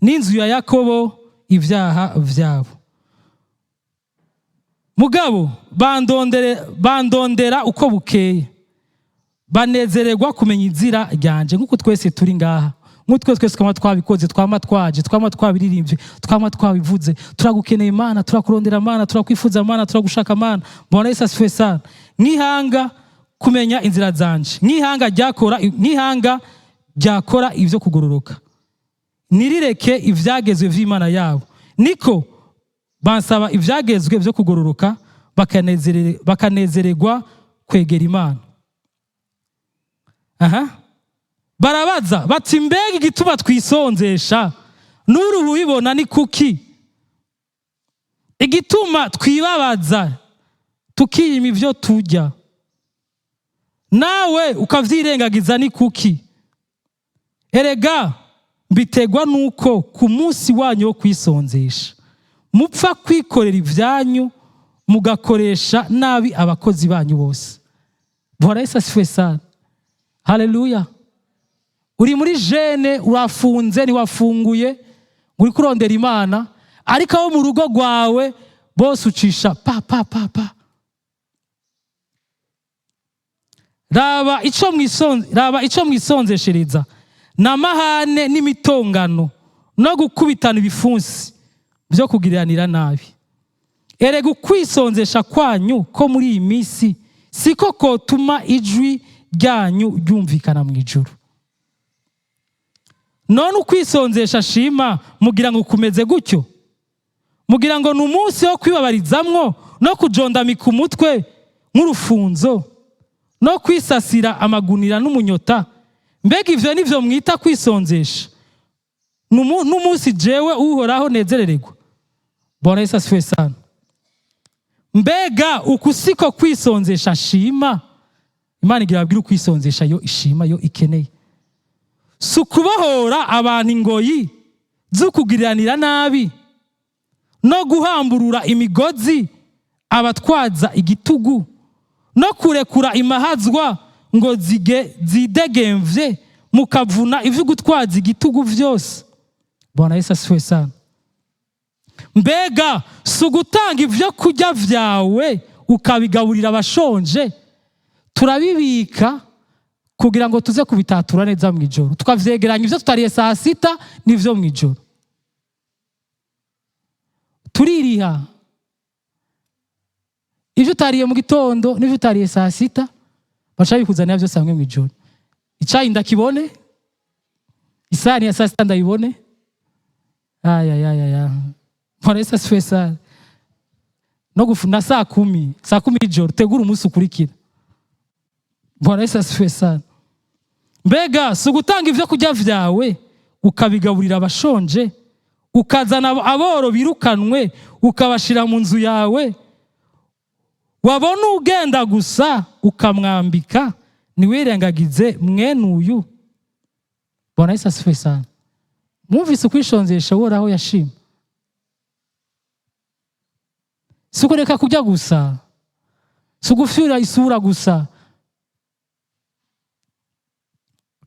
[SPEAKER 1] n'inzu ya Yakobo ibyaha byabo. Mugabo bandondera uko bukeye, banezererwa kumenya inzira ryanje. Nk'uko twese turi ngaha, nk'uko twese twama twabikoze, twama twaje, twama twabiririmbye, twama twabivuze: turagukeneye Mana, turakurondera Mana, turakwifuza Mana, turagushaka Mana. Bwana Yesu asifiwe sana. Nk'ihanga kumenya inzira zanje, nk'ihanga ryakora ibyo kugororoka, nirireke ibyagezwe vy'Imana yabo, niko bansaba ibyagezwe byo kugororoka, bakanezererwa kwegera Imana. Aha barabaza bati: "Mbega igituma twisonzesha n'uruhu ubibona ni kuki? Igituma twibabaza tukiyima ibyo turya, nawe ukavyirengagiza ni kuki?" Erega mbitegwa nuko ku munsi wanyu wo kwisonzesha mupfa kwikorera ibyanyu, mugakoresha nabi abakozi banyu bose. Bwana Yesu asifiwe sana. Haleluya! Uri muri jeûne, urafunze, ntiwafunguye, ngo uri kurondera Imana, ariko abo mu rugo rwawe bose ucisha pa pa pa pa. Raba ico mwisonzeshereza n'amahane n'imitongano no gukubitana ibifunsi byo kugiriranira nabi. Erega ukwisonzesha kwanyu ko muri iyi minsi siko kotuma ijwi ryanyu ryumvikana mu ijuru. None ukwisonzesha shima mugira ngo kumeze gutyo? Mugira ngo ni umunsi wo kwibabarizamwo no kujondamika umutwe nk'urufunzo no kwisasira amagunira n'umunyota? Mbega ivyo nivyo mwita kwisonzesha, n'umunsi jewe Uhoraho nezerererwa? Bwana Yesu asifiwe sana. Mbega uku siko kwisonzesha nshima? Imana igira abwira ukwisonzesha yo ishima, yo ikeneye: si ukubohora abantu ingoyi zo kugiriranira nabi no guhamburura imigozi abatwaza igitugu no kurekura imahazwa ngo zige zidegemvye, mukavuna ivyo gutwaza igitugu vyose? Bwana Yesu asifiwe sana. Mbega si ugutanga ibyo kurya vyawe ukabigaburira abashonje? Turabibika kugira ngo tuze kubitatura neza mu ijoro, tukavyegeranya ivyo tutariye saa sita n'ivyo mu ijoro. Tuririha ivyo utariye mu gitondo n'ivyo utariye saa sita, baca bikuzanira byose hamwe mu ijoro. Icayi ndakibone, isahani ya saa sita ndayibone. Ayayayaya! Bwana Yesu asifiwe sana. No gufuna saa 10, saa 10 y'ijoro, tegura umunsi ukurikira. Bwana Yesu asifiwe sana. Mbega si ugutanga ibyo kurya vyawe ukabigaburira abashonje, ukazana aboro birukanwe ukabashira mu nzu yawe, wabona ugenda gusa ukamwambika, ntiwirengagize mwene uyu? Bwana Yesu asifiwe sana. Mwumvise ukwishonzesha Uhoraho yashima? Si ukureka kurya gusa, si ugufyura isura gusa.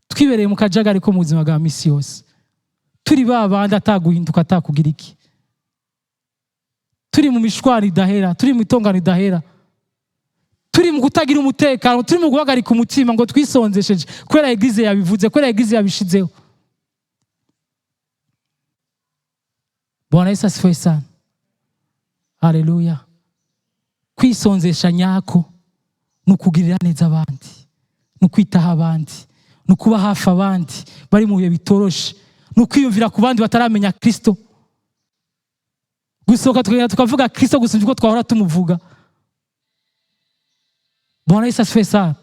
[SPEAKER 1] Twibereye mu kajagari ko mu buzima bwa misi yose, turi ba bandi ataguhinduka, atakugira iki. Turi mu mishwaro idahera, turi mu itongano idahera, turi mu kutagira umutekano, turi mu guhagarika umutima ngo twisonzesheje kubera église yabivuze, kubera église yabishizeho. Bwana Yesu asifiwe sana. Haleluya. Kwisonzesha nyako ni ukugirira neza abandi, ni ukwitaho abandi, ni ukuba hafi abandi bari mu bihe bitoroshe, ni ukwiyumvira ku bandi bataramenya Kristo. Gusohoka tukagenda tukavuga Kristo gusumba uko twahora tumuvuga. Bwana Yesu asifiwe sana.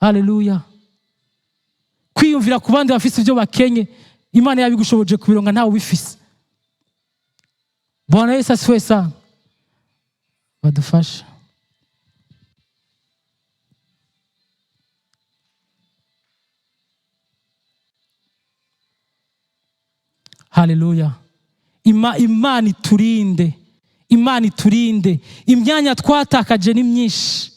[SPEAKER 1] Haleluya. Kwiyumvira ku bandi bafise ibyo bakenye, Imana yabigushoboje kubironga ntawe ubifise. Bwana Yesu asifiwe sana. Badufasha. Haleluya. Imana iturinde, Imana iturinde. Imyanya twatakaje ni myinshi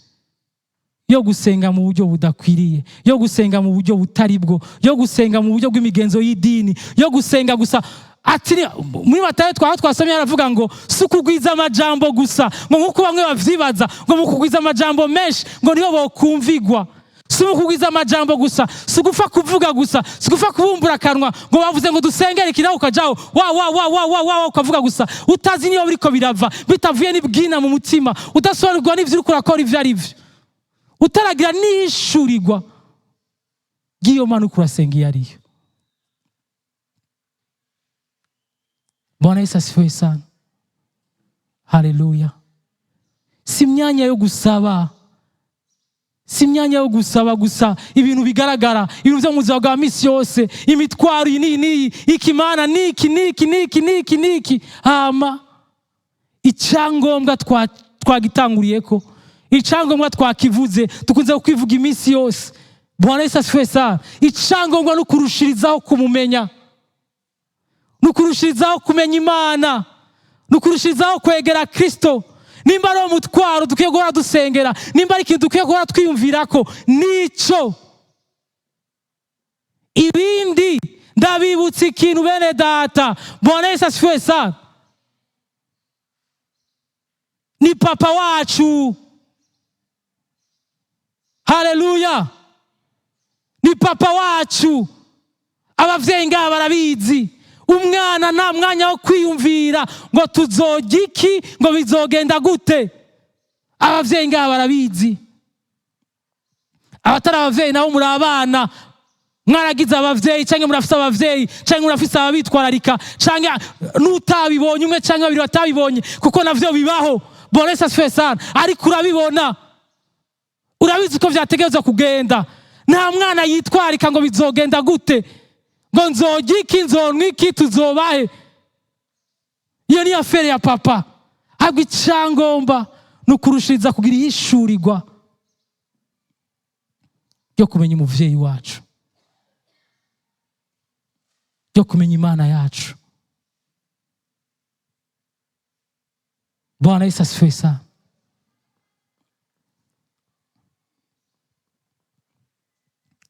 [SPEAKER 1] yo gusenga mu buryo budakwiriye, yo gusenga mu buryo butari bwo, yo gusenga mu buryo bw'imigenzo y'idini, yo gusenga gusa. Ati muri Matayo twaho twasomye aravuga ngo si ukugwiza amajambo gusa, ngo nk'uko bamwe bavyibaza ngo mu kugwiza amajambo menshi ngo niho bokumvigwa. Si ukugwiza amajambo gusa, si ugupfa kuvuga gusa, si ugupfa kubumbura akanwa ngo bavuze ngo dusengere iki, nawe ukajaho wa wa wa wa wa wa ukavuga gusa utazi niyo biriko birava, bitavuye n'ibwina mu mutima, udasobanukirwa n'ivyo uriko urakora ivyo ari vyo, utaragira n'ishurirwa ry'iyo Mana uriko urasenga iyo ariyo. Bwana Yesu asifiwe sana. Haleluya. Si imyanya yo gusaba, si imyanya yo gusaba gusa ibintu bigaragara, ibintu byo mu buzima bwa misi yose, imitwaro iyi n'iyi n'iyi, iki Mana niki niki niki niki niki. Hama icyangombwa twagitanguriyeko, icyangombwa twakivuze, dukunze kwivuga iminsi yose. Bwana Yesu asifiwe sana. Icyangombwa no kurushirizaho kumumenya, no kurushirizaho kumenya Imana, no kurushirizaho kwegera Kristo. Nimba ari umutwaro dukwiye guhora dusengera, nimba ari ikintu dukwiye guhora twiyumvirako, nico. Ibindi ndabibutsa ikintu bene data. Bwana Yesu asifiwe sana. Ni papa wacu. Haleluya. Ni papa wacu. Abavyeyi ngaha barabizi. Umwana nta mwanya wo kwiyumvira ngo tuzojya iki, ngo bizogenda gute. Abavyeyi ngaha barabizi. Abatari abavyeyi nabo muri abana, mwaragize abavyeyi canke murafise abavyeyi canke murafise ababitwararika, canke n'utabibonye umwe canke babiri batabibonye, kuko navyo bibaho. Bwana Yesu asifiwe sana. Ariko urabibona, urabizi uko vyategerezwa kugenda. Nta mwana yitwarika ngo bizogenda gute, ngo nzojya iki, nzonwa iki, tuzobahe. Iyo ni affaire ya papa. Ahubwo icyangombwa ni ukurushiriza kugira ihishurirwa ryo kumenya umuvyeyi wacu, ryo kumenya Imana yacu. Bwana Yesu asifiwe sana.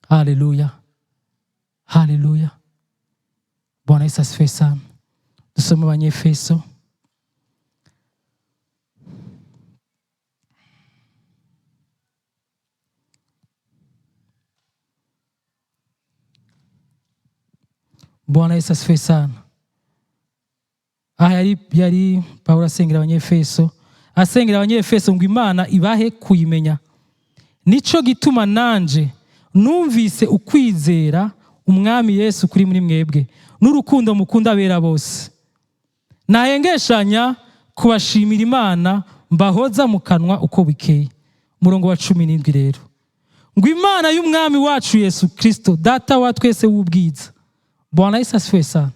[SPEAKER 1] Haleluya. Haleluya. Bwana Yesu asifiwe sana. Dusome Abanyefeso. Bwana Yesu asifiwe sana. Aha yari Pawulo asengera Abanyefeso, asengera Abanyefeso ngo Imana ibahe kuyimenya. Nico gituma nanje numvise ukwizera Umwami Yesu kuri muri mwebwe n'urukundo mukunda abera bose, nahengeshanya kubashimira Imana mbahoza mu kanwa uko bikeye. Umurongo wa 17 rero, ngo Imana y'Umwami wacu Yesu Kristo data wa twese w'ubwiza, Bwana Yesu asifiwe sana,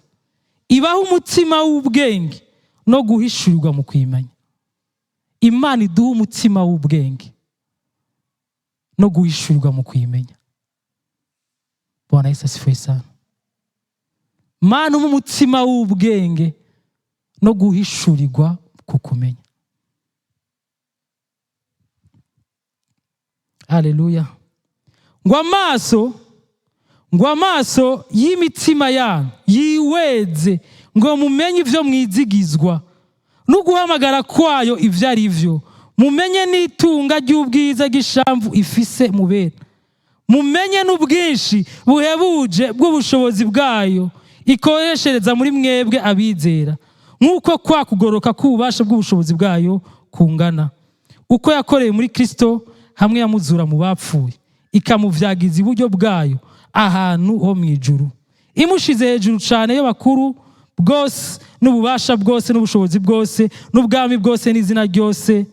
[SPEAKER 1] ibaho umutima w'ubwenge no guhishurirwa mu kuyimenya. Imana iduha umutima w'ubwenge no guhishurirwa mu kuyimenya. Bwana Yesu asifiwe sana. Mana umpe umutima w'ubwenge no guhishurirwa kukumenya. Haleluya. Ngo amaso y'imitima yanyu yiweze, ngo mumenye ivyo mwizigizwa N'uguhamagara kwayo ivyo ari vyo, mumenye n'itunga ry'ubwiza bw'ishamvu ifise mubera, mumenye n'ubwinshi buhebuje bw'ubushobozi bwayo ikoreshereza muri mwebwe abizera, nk'uko kwa kugoroka k'ububasha bw'ubushobozi bwayo kungana, uko yakoreye muri Kristo hamwe yamuzura mu bapfuye, ikamuvyagiza iburyo bwayo ahantu ho mu ijuru, imushize hejuru cane y'abakuru bwose n'ububasha bwose n'ubushobozi bwose n'ubwami bwose n'izina ryose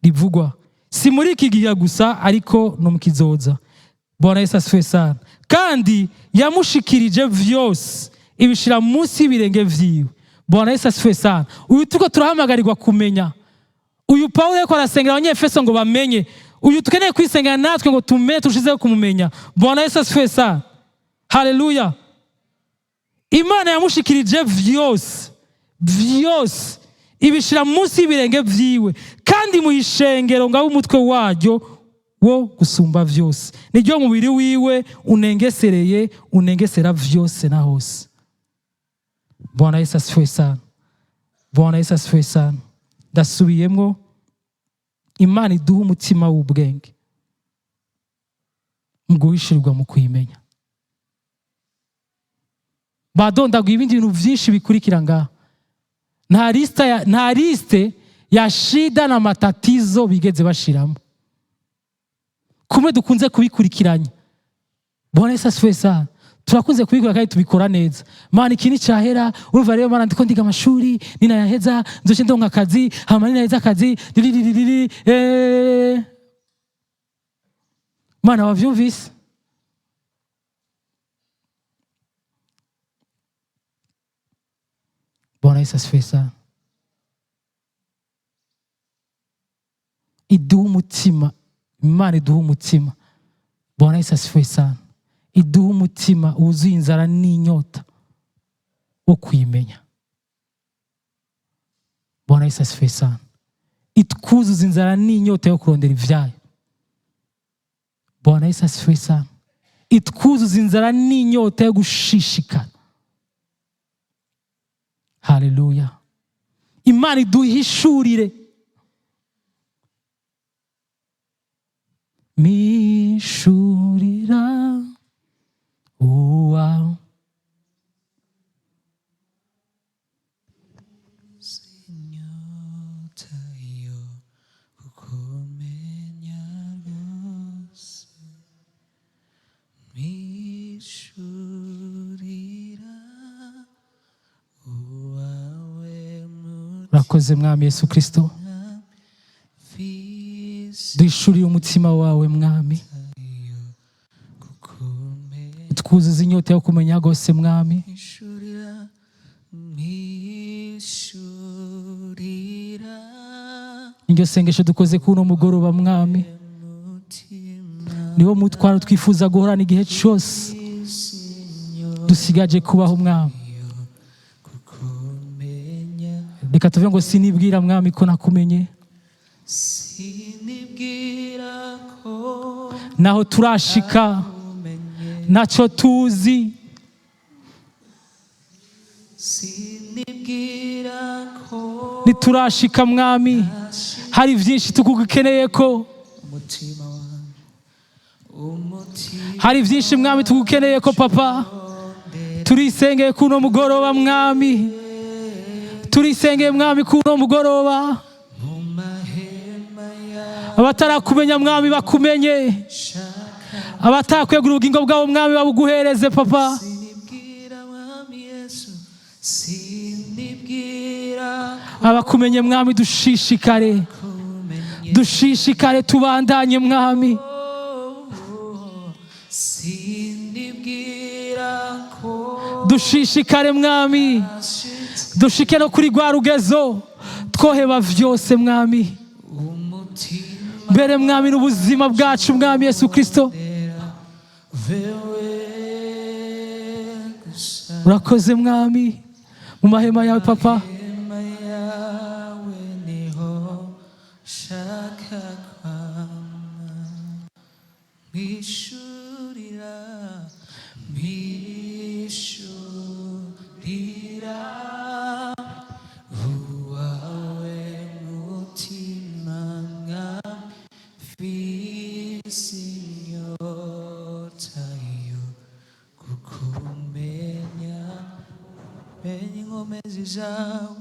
[SPEAKER 1] rivugwa, si muri iki gihe gusa, ariko no mu kizoza. Bwana Yesu asifiwe sana. Kandi yamushikirije vyose, ibishira munsi y'ibirenge vyiwe. Bwana Yesu asifiwe sana. Uyu turiko turahamagarirwa kumenya, uyu Pawulo ariko arasengera Abanyefeso ngo bamenye, uyu tukeneye kwisengera natwe ngo tumenye, turushizeho kumumenya. Bwana Yesu asifiwe sana. Haleluya. Imana yamushikirije vyose vyose, ibishira munsi y'ibirenge vyiwe, kandi mu ishengero ngaho umutwe waryo wo gusumba vyose, niryo mubiri wiwe unengesereye, unengesera vyose na hose. Bwana Yesu asifiwe sana. Bwana Yesu asifiwe sana. Ndasubiyemwo, Imana iduha umutima w'ubwenge mu guhishirirwa mu kuyimenya. Badondaguye ibindi bintu vyinshi bikurikira ngaha. Nta liste ya shida na matatizo bigeze bashiramo, kumwe dukunze kubikurikiranya. Bwana Yesu asifiwe sana. Turakunze kubikora kandi tubikora neza. Mana, iki nicahera, urumva rero, Mana, ndiko ndiga amashuri, ninayaheza nzoce ndonka akazi, hama ninaheza akazi diriririri. Mana, wavyumvise? Bwana Yesu asifiwe sana. Iduha umutima, Imana iduha umutima. Bwana Yesu asifiwe sana. Iduha umutima wuzuye inzara n'inyota wo kuyimenya. Bwana Yesu asifiwe sana. Itwuzuza inzara n'inyota yo kurondera ivyayo. Bwana Yesu asifiwe sana. Itwuzuza inzara n'inyota yo gushishikara. Haleluya. Imana iduhishurire. Mishurira uwa
[SPEAKER 2] Inyota yo kukumenya rwose, mpishurira uwawe.
[SPEAKER 1] Urakoze Mwami Yesu Kristo.
[SPEAKER 2] Mfise
[SPEAKER 1] Duhishurire umutima wawe Mwami,
[SPEAKER 2] kukumenya,
[SPEAKER 1] utwuzuze inyota yo kumenya rwose Mwami.
[SPEAKER 2] mpishurira, mpishurira
[SPEAKER 1] Iryo sengesho dukoze kuri uno mugoroba Mwami,
[SPEAKER 2] mutima
[SPEAKER 1] niwo mutwaro twifuza guhorana igihe cyose dusigaje kubaho Mwami.
[SPEAKER 2] Kukumenya.
[SPEAKER 1] Reka tuve ngo sinibwira Mwami ko nakumenye,
[SPEAKER 2] Sinibwira ko
[SPEAKER 1] naho turashika
[SPEAKER 2] umenye,
[SPEAKER 1] ntacyo tuzi,
[SPEAKER 2] sinibwira ko
[SPEAKER 1] ntiturashika Mwami, hari byinshi tukugukeneye ko,
[SPEAKER 2] umutima wanjye, umutima
[SPEAKER 1] hari byinshi Mwami tugukeneye ko Papa. Turisengeye kuno mugoroba Mwami, turisengeye Mwami kuno mugoroba,
[SPEAKER 2] mu mahema yawe
[SPEAKER 1] abatarakumenya Mwami bakumenye,
[SPEAKER 2] shaka,
[SPEAKER 1] abatakwegura ubugingo bwabo Mwami babuguhereze Papa.
[SPEAKER 2] Sinibwira Mwami Yesu, sinibwira
[SPEAKER 1] Abakumenye Mwami dushishikare,
[SPEAKER 2] kumenye,
[SPEAKER 1] dushishikare tubandanye Mwami.
[SPEAKER 2] Sinibwira ko
[SPEAKER 1] Dushishikare Mwami,
[SPEAKER 2] nashitse
[SPEAKER 1] dushike no kuri rwa rugezo twoheba vyose Mwami,
[SPEAKER 2] umutima
[SPEAKER 1] mbere Mwami n'ubuzima bwacu Mwami Yesu Kristo.
[SPEAKER 2] vewe gusa.
[SPEAKER 1] Urakoze Mwami, mu mahema yawe Papa.
[SPEAKER 2] Hema yawe niho nshaka kwama, mpishurira, mpishurira uwawe. Mfise inyota yo kukumenya, menya inkomezi zawe,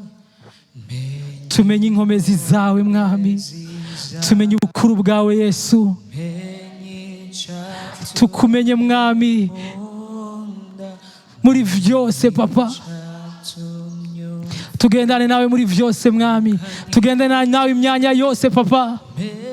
[SPEAKER 2] menya
[SPEAKER 1] Tumenye inkomezi zawe, Mwami.
[SPEAKER 2] inkomezi zawe,
[SPEAKER 1] Tumenye ubukuru bwawe, Yesu.
[SPEAKER 2] Menya icyatumye
[SPEAKER 1] Tukumenye, Mwami,
[SPEAKER 2] ukunda,
[SPEAKER 1] muri vyose, Papa.
[SPEAKER 2] Icyatumye
[SPEAKER 1] Tugendane nawe muri vyose, Mwami. Tugendane nawe imyanya yose, Papa.
[SPEAKER 2] Menya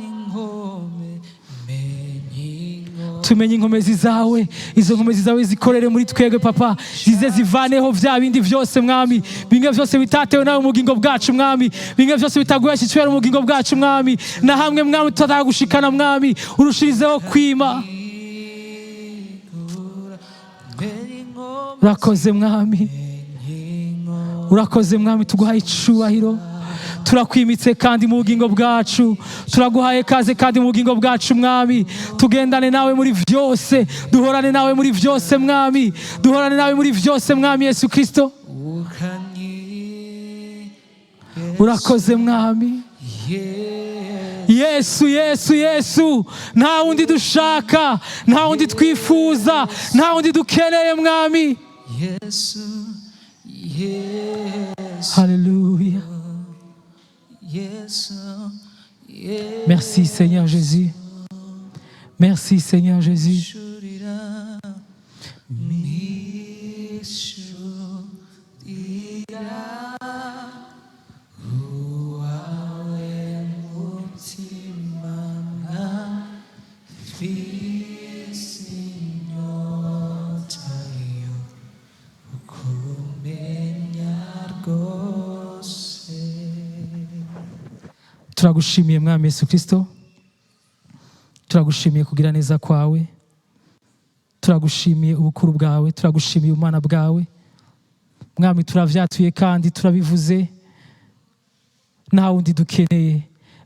[SPEAKER 2] inkome, menya inkome
[SPEAKER 1] Tumenye inkomezi zawe. Izo nkomezi zawe zikorere muri twebwe, Papa, zize zivaneho vya bindi vyose, Mwami, bimwe vyose bitatewe nawe mu bugingo bwacu, Mwami, bimwe vyose bitaguhesha icyubahiro mu bugingo bwacu, Mwami, na hamwe, Mwami, tutatagushikana, Mwami, urushirizeho kwima.
[SPEAKER 2] Igura, menya inkome,
[SPEAKER 1] Urakoze, Mwami.
[SPEAKER 2] Menya inkome.
[SPEAKER 1] Urakoze, Mwami. Tuguhaye icubahiro, turakwimitse kandi mu bugingo bwacu, turaguhaye kaze kandi mu bugingo bwacu, Mwami. Tugendane nawe muri vyose, duhorane nawe muri vyose, Mwami, duhorane nawe muri vyose, Mwami Yesu Kristo.
[SPEAKER 2] Ukanyi
[SPEAKER 1] Urakoze, Mwami.
[SPEAKER 2] Yeah.
[SPEAKER 1] Yesu, Yesu, Yesu, nta wundi dushaka, nta wundi twifuza, nta wundi dukeneye, Mwami.
[SPEAKER 2] Yesu, Yesu.
[SPEAKER 1] Haleluya.
[SPEAKER 2] Yesu, Yesu.
[SPEAKER 1] Merci, Seigneur Jésus. Merci, Seigneur Jésus.
[SPEAKER 2] Shurira, mishurira, uwawe mutima mfise inyota yo kukumenya rwose.
[SPEAKER 1] Turagushimiye, Mwami Yesu Kristo. Turagushimiye kugira neza kwawe, turagushimiye ubukuru bwawe, turagushimiye ubumana bwawe, Mwami. Turavyatuye kandi turabivuze: nta wundi dukeneye,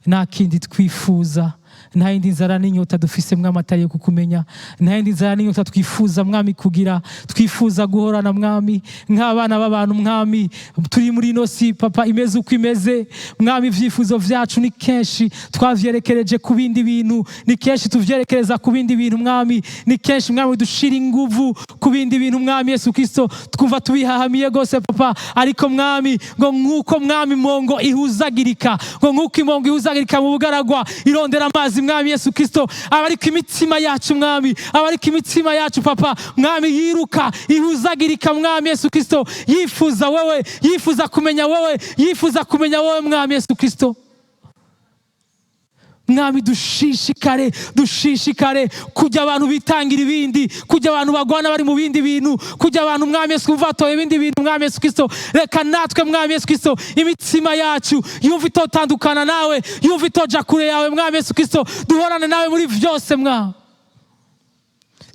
[SPEAKER 1] nta kindi twifuza, nta yindi nzara n'inyota dufise, Mwami, atari iyo kukumenya. Nta yindi nzara n'inyota twifuza, Mwami, kugira twifuza guhorana, Mwami, nk'abana b'abantu, Mwami, turi muri ino si, Papa, imeze uko imeze. Mwami, ibyifuzo vyacu ni kenshi twavyerekereje ku bindi bintu, ni kenshi tuvyerekereza ku bindi bintu, Mwami, ni kenshi, Mwami, dushira inguvu ku bindi bintu, Mwami Yesu Kristo, twumva tubihahamiye rwose, Papa. Ariko Mwami, ngo nk'uko, Mwami, impongo ihuzagirika, ngo nk'uko impongo ihuzagirika mu bugaragwa irondera amazi, Mwami Yesu Kristo, aba ariko imitima yacu, Mwami, aba ariko imitima yacu, Papa, Mwami, yiruka ihuzagirika, Mwami Yesu Kristo, yifuza wewe, yifuza kumenya wewe, yifuza kumenya wewe, Mwami Yesu Kristo. Mwami, dushishikare, dushishikare kujya abantu bitangira ibindi, kujya abantu bagwana bari mu bindi bintu, kujya abantu, Mwami Yesu, batoye ibindi bintu, Mwami Yesu Kristo. Reka natwe, Mwami Yesu Kristo, imitima yacu yumva itotandukana nawe, yumva itoja kure yawe, Mwami Yesu Kristo, duhorane nawe muri vyose. Mwami,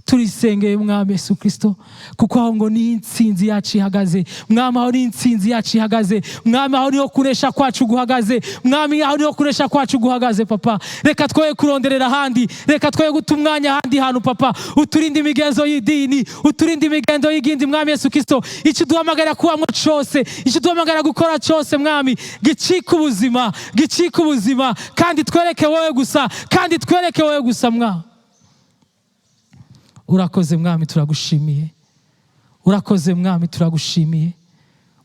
[SPEAKER 1] turisengeye, Mwami Yesu Kristo, kuko aho ngo ni intsinzi yacu ihagaze, Mwami. Aho ni intsinzi yacu ihagaze, Mwami. Aho niho kunesha kwacu guhagaze, Mwami. Aho niho kunesha kwacu guhagaze, Papa. Reka twoye kuronderera ahandi, reka twoye guta umwanya ahandi hantu, Papa. Uturinde imigenzo y'idini, uturinde imigenzo y'igindi, Mwami Yesu Kristo. Icyo duhamagara kubamwo cose, icyo duhamagara gukora cose, Mwami, gicika ubuzima, gicika ubuzima, kandi twereke wowe gusa, kandi twereke wowe gusa, Mwami. Urakoze, Mwami, turagushimiye. Urakoze, Mwami, turagushimiye.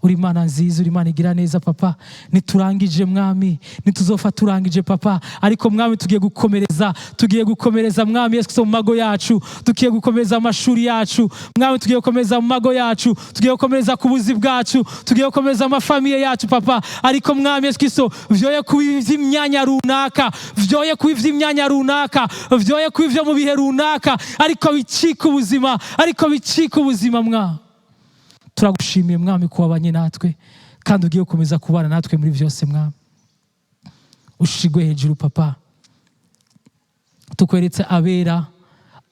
[SPEAKER 1] Uri Imana nziza, uri Imana igira neza, Papa. Niturangije, Mwami, nituzofa turangije, Papa, ariko Mwami, tugiye gukomereza, tugiye gukomereza, Mwami Yesu Kristo, mu mago yacu, tugiye gukomereza amashuri yacu, Mwami, tugiye gukomereza mu mago yacu, tugiye gukomereza ku buzi bwacu, tugiye gukomereza amafamiye yacu, Papa. Ariko Mwami Yesu Kristo, vyoye kuba ivy'imyanya runaka, vyoye kuba ivy'imyanya runaka, vyoye kuba ivyo mu bihe runaka, ariko bicika ubuzima, ariko bicika ubuzima. Mwami, turagushimiye, Mwami, ko wabanye natwe kandi ugiye gukomeza kubana natwe muri byose. Mwami, ushigwe hejuru, Papa. Tukweretse abera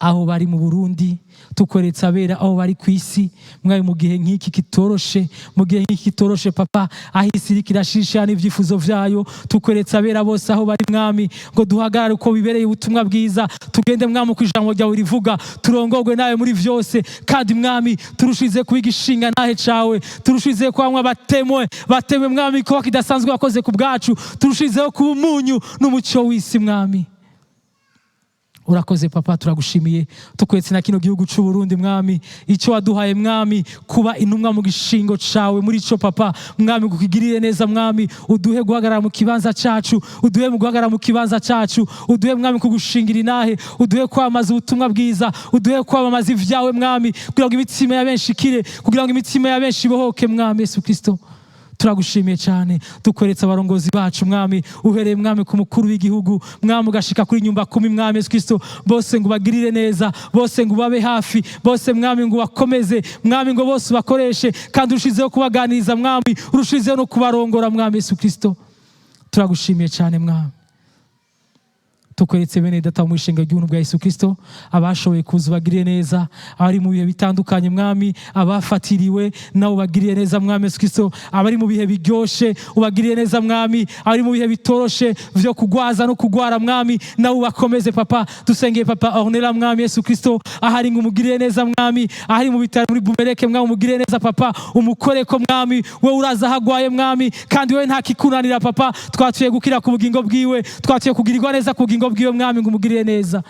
[SPEAKER 1] aho bari mu Burundi, tukweretse abera aho bari ku isi, Mwami, mu gihe nk'iki kitoroshe, mu gihe nk'iki kitoroshe, Papa, aho isi iriko irashisha n'ivyifuzo vyayo. Tukweretse abera bose aho bari, Mwami, ngo duhagarare uko bibereye ubutumwa bwiza, tugende, Mwami, uko ijambo ryawe rivuga, turongorwe nawe muri vyose, kandi Mwami, turushize kuba igishinga ntahe cawe, turushize kubamwe abatemwe batemwe, Mwami, kuba kidasanzwe wakoze ku bwacu, turushizeho kuba umunyu n'umucyo w'isi, Mwami. Urakoze papa, turagushimiye. Tukwetse na kino gihugu cy'u Burundi mwami, icyo waduhaye mwami, kuba intumwa mu gishingo cawe muri ico papa mwami, gukigirire neza mwami, uduhe guhagarara mu kibanza cacu, uduhe mu guhagarara mu kibanza cacu, uduhe mwami kugushingira inahe, uduhe kwamaza ubutumwa bwiza, uduhe kwamamaza ivyawe mwami, kugira ngo imitima ya benshi ikire, kugira ngo imitima ya benshi ibohoke mwami Yesu Kristo. Turagushimiye cyane. Dukweretse abarongozi bacu mwami, uhereye mwami ku mukuru w'igihugu mwami, ugashika kuri nyumba kumi mwami Yesu Kristo, bose ngo ubagirire neza, bose ngo ubabe hafi, bose mwami ngo ubakomeze mwami, ngo bose ubakoreshe kandi urushizeho kubaganiriza mwami, urushizeho no kubarongora mwami Yesu Kristo. Turagushimiye cyane mwami. Tukweretse bene data mu ishinga ry'ubuntu bwa Yesu Kristo, abashoboye kuza ubagirire neza, abari mu bihe bitandukanye mwami, abafatiriwe nawe ubagirire neza mwami Yesu Kristo, abari mu bihe biryoshe ubagirire neza mwami, abari mu bihe bitoroshe vyo kugwaza no kugwara mwami, nawe ubakomeze papa. Dusengeye papa Ornella mwami Yesu Kristo, ahari ngo umugirire neza mwami, ahari mu bitaro muri Bumereke mwami, umugirire neza papa, umukoreko mwami, we uraza ahagwaye mwami, kandi we nta kikunanira papa. Twatuye gukira ku bugingo bwiwe, twatuye kugirirwa neza ku bugingo bwiwe mwami, ngo umugirire neza.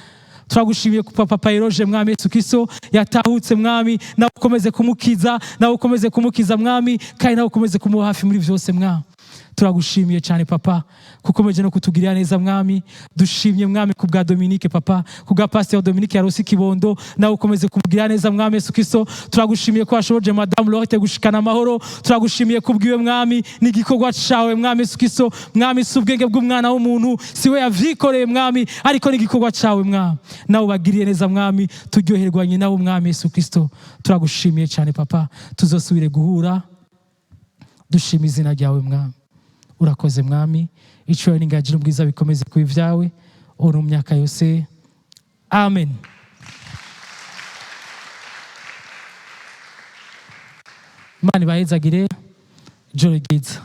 [SPEAKER 1] Turagushimiye ku papa Eroge mwami Yesu Kristo yatahutse mwami, nawe ukomeze kumukiza, nawe ukomeze kumukiza mwami, kandi nawe ukomeze kumuba hafi muri vyose mwami. Turagushimiye cyane papa, kukomeje no kutugirira neza mwami. Dushimye mwami ku bwa Dominique papa, ku bwa Pasteur Dominique yarose ikibondo, nawe ukomeze kumugirira neza mwami Yesu Kristo. Turagushimiye ko washoboje Madame Lorette gushikana amahoro. Turagushimiye ku bwiwe mwami, n'igikorwa cawe mwami Yesu Kristo mwami, si ubwenge bw'umwana w'umuntu, si we yavyikoreye mwami, ariko n'igikorwa cawe mwami, nawe ubagiriye neza mwami, turyoherwanye nawe mwami Yesu Kristo. Turagushimiye cyane papa, tuzosubire guhura dushima izina ryawe mwami. Urakoze mwami, icyubahiro n'ingagi n'ubwiza bikomeze kuba ibyawe ubu mu myaka yose, amen. Imana ibahezagire, ijoro ryiza.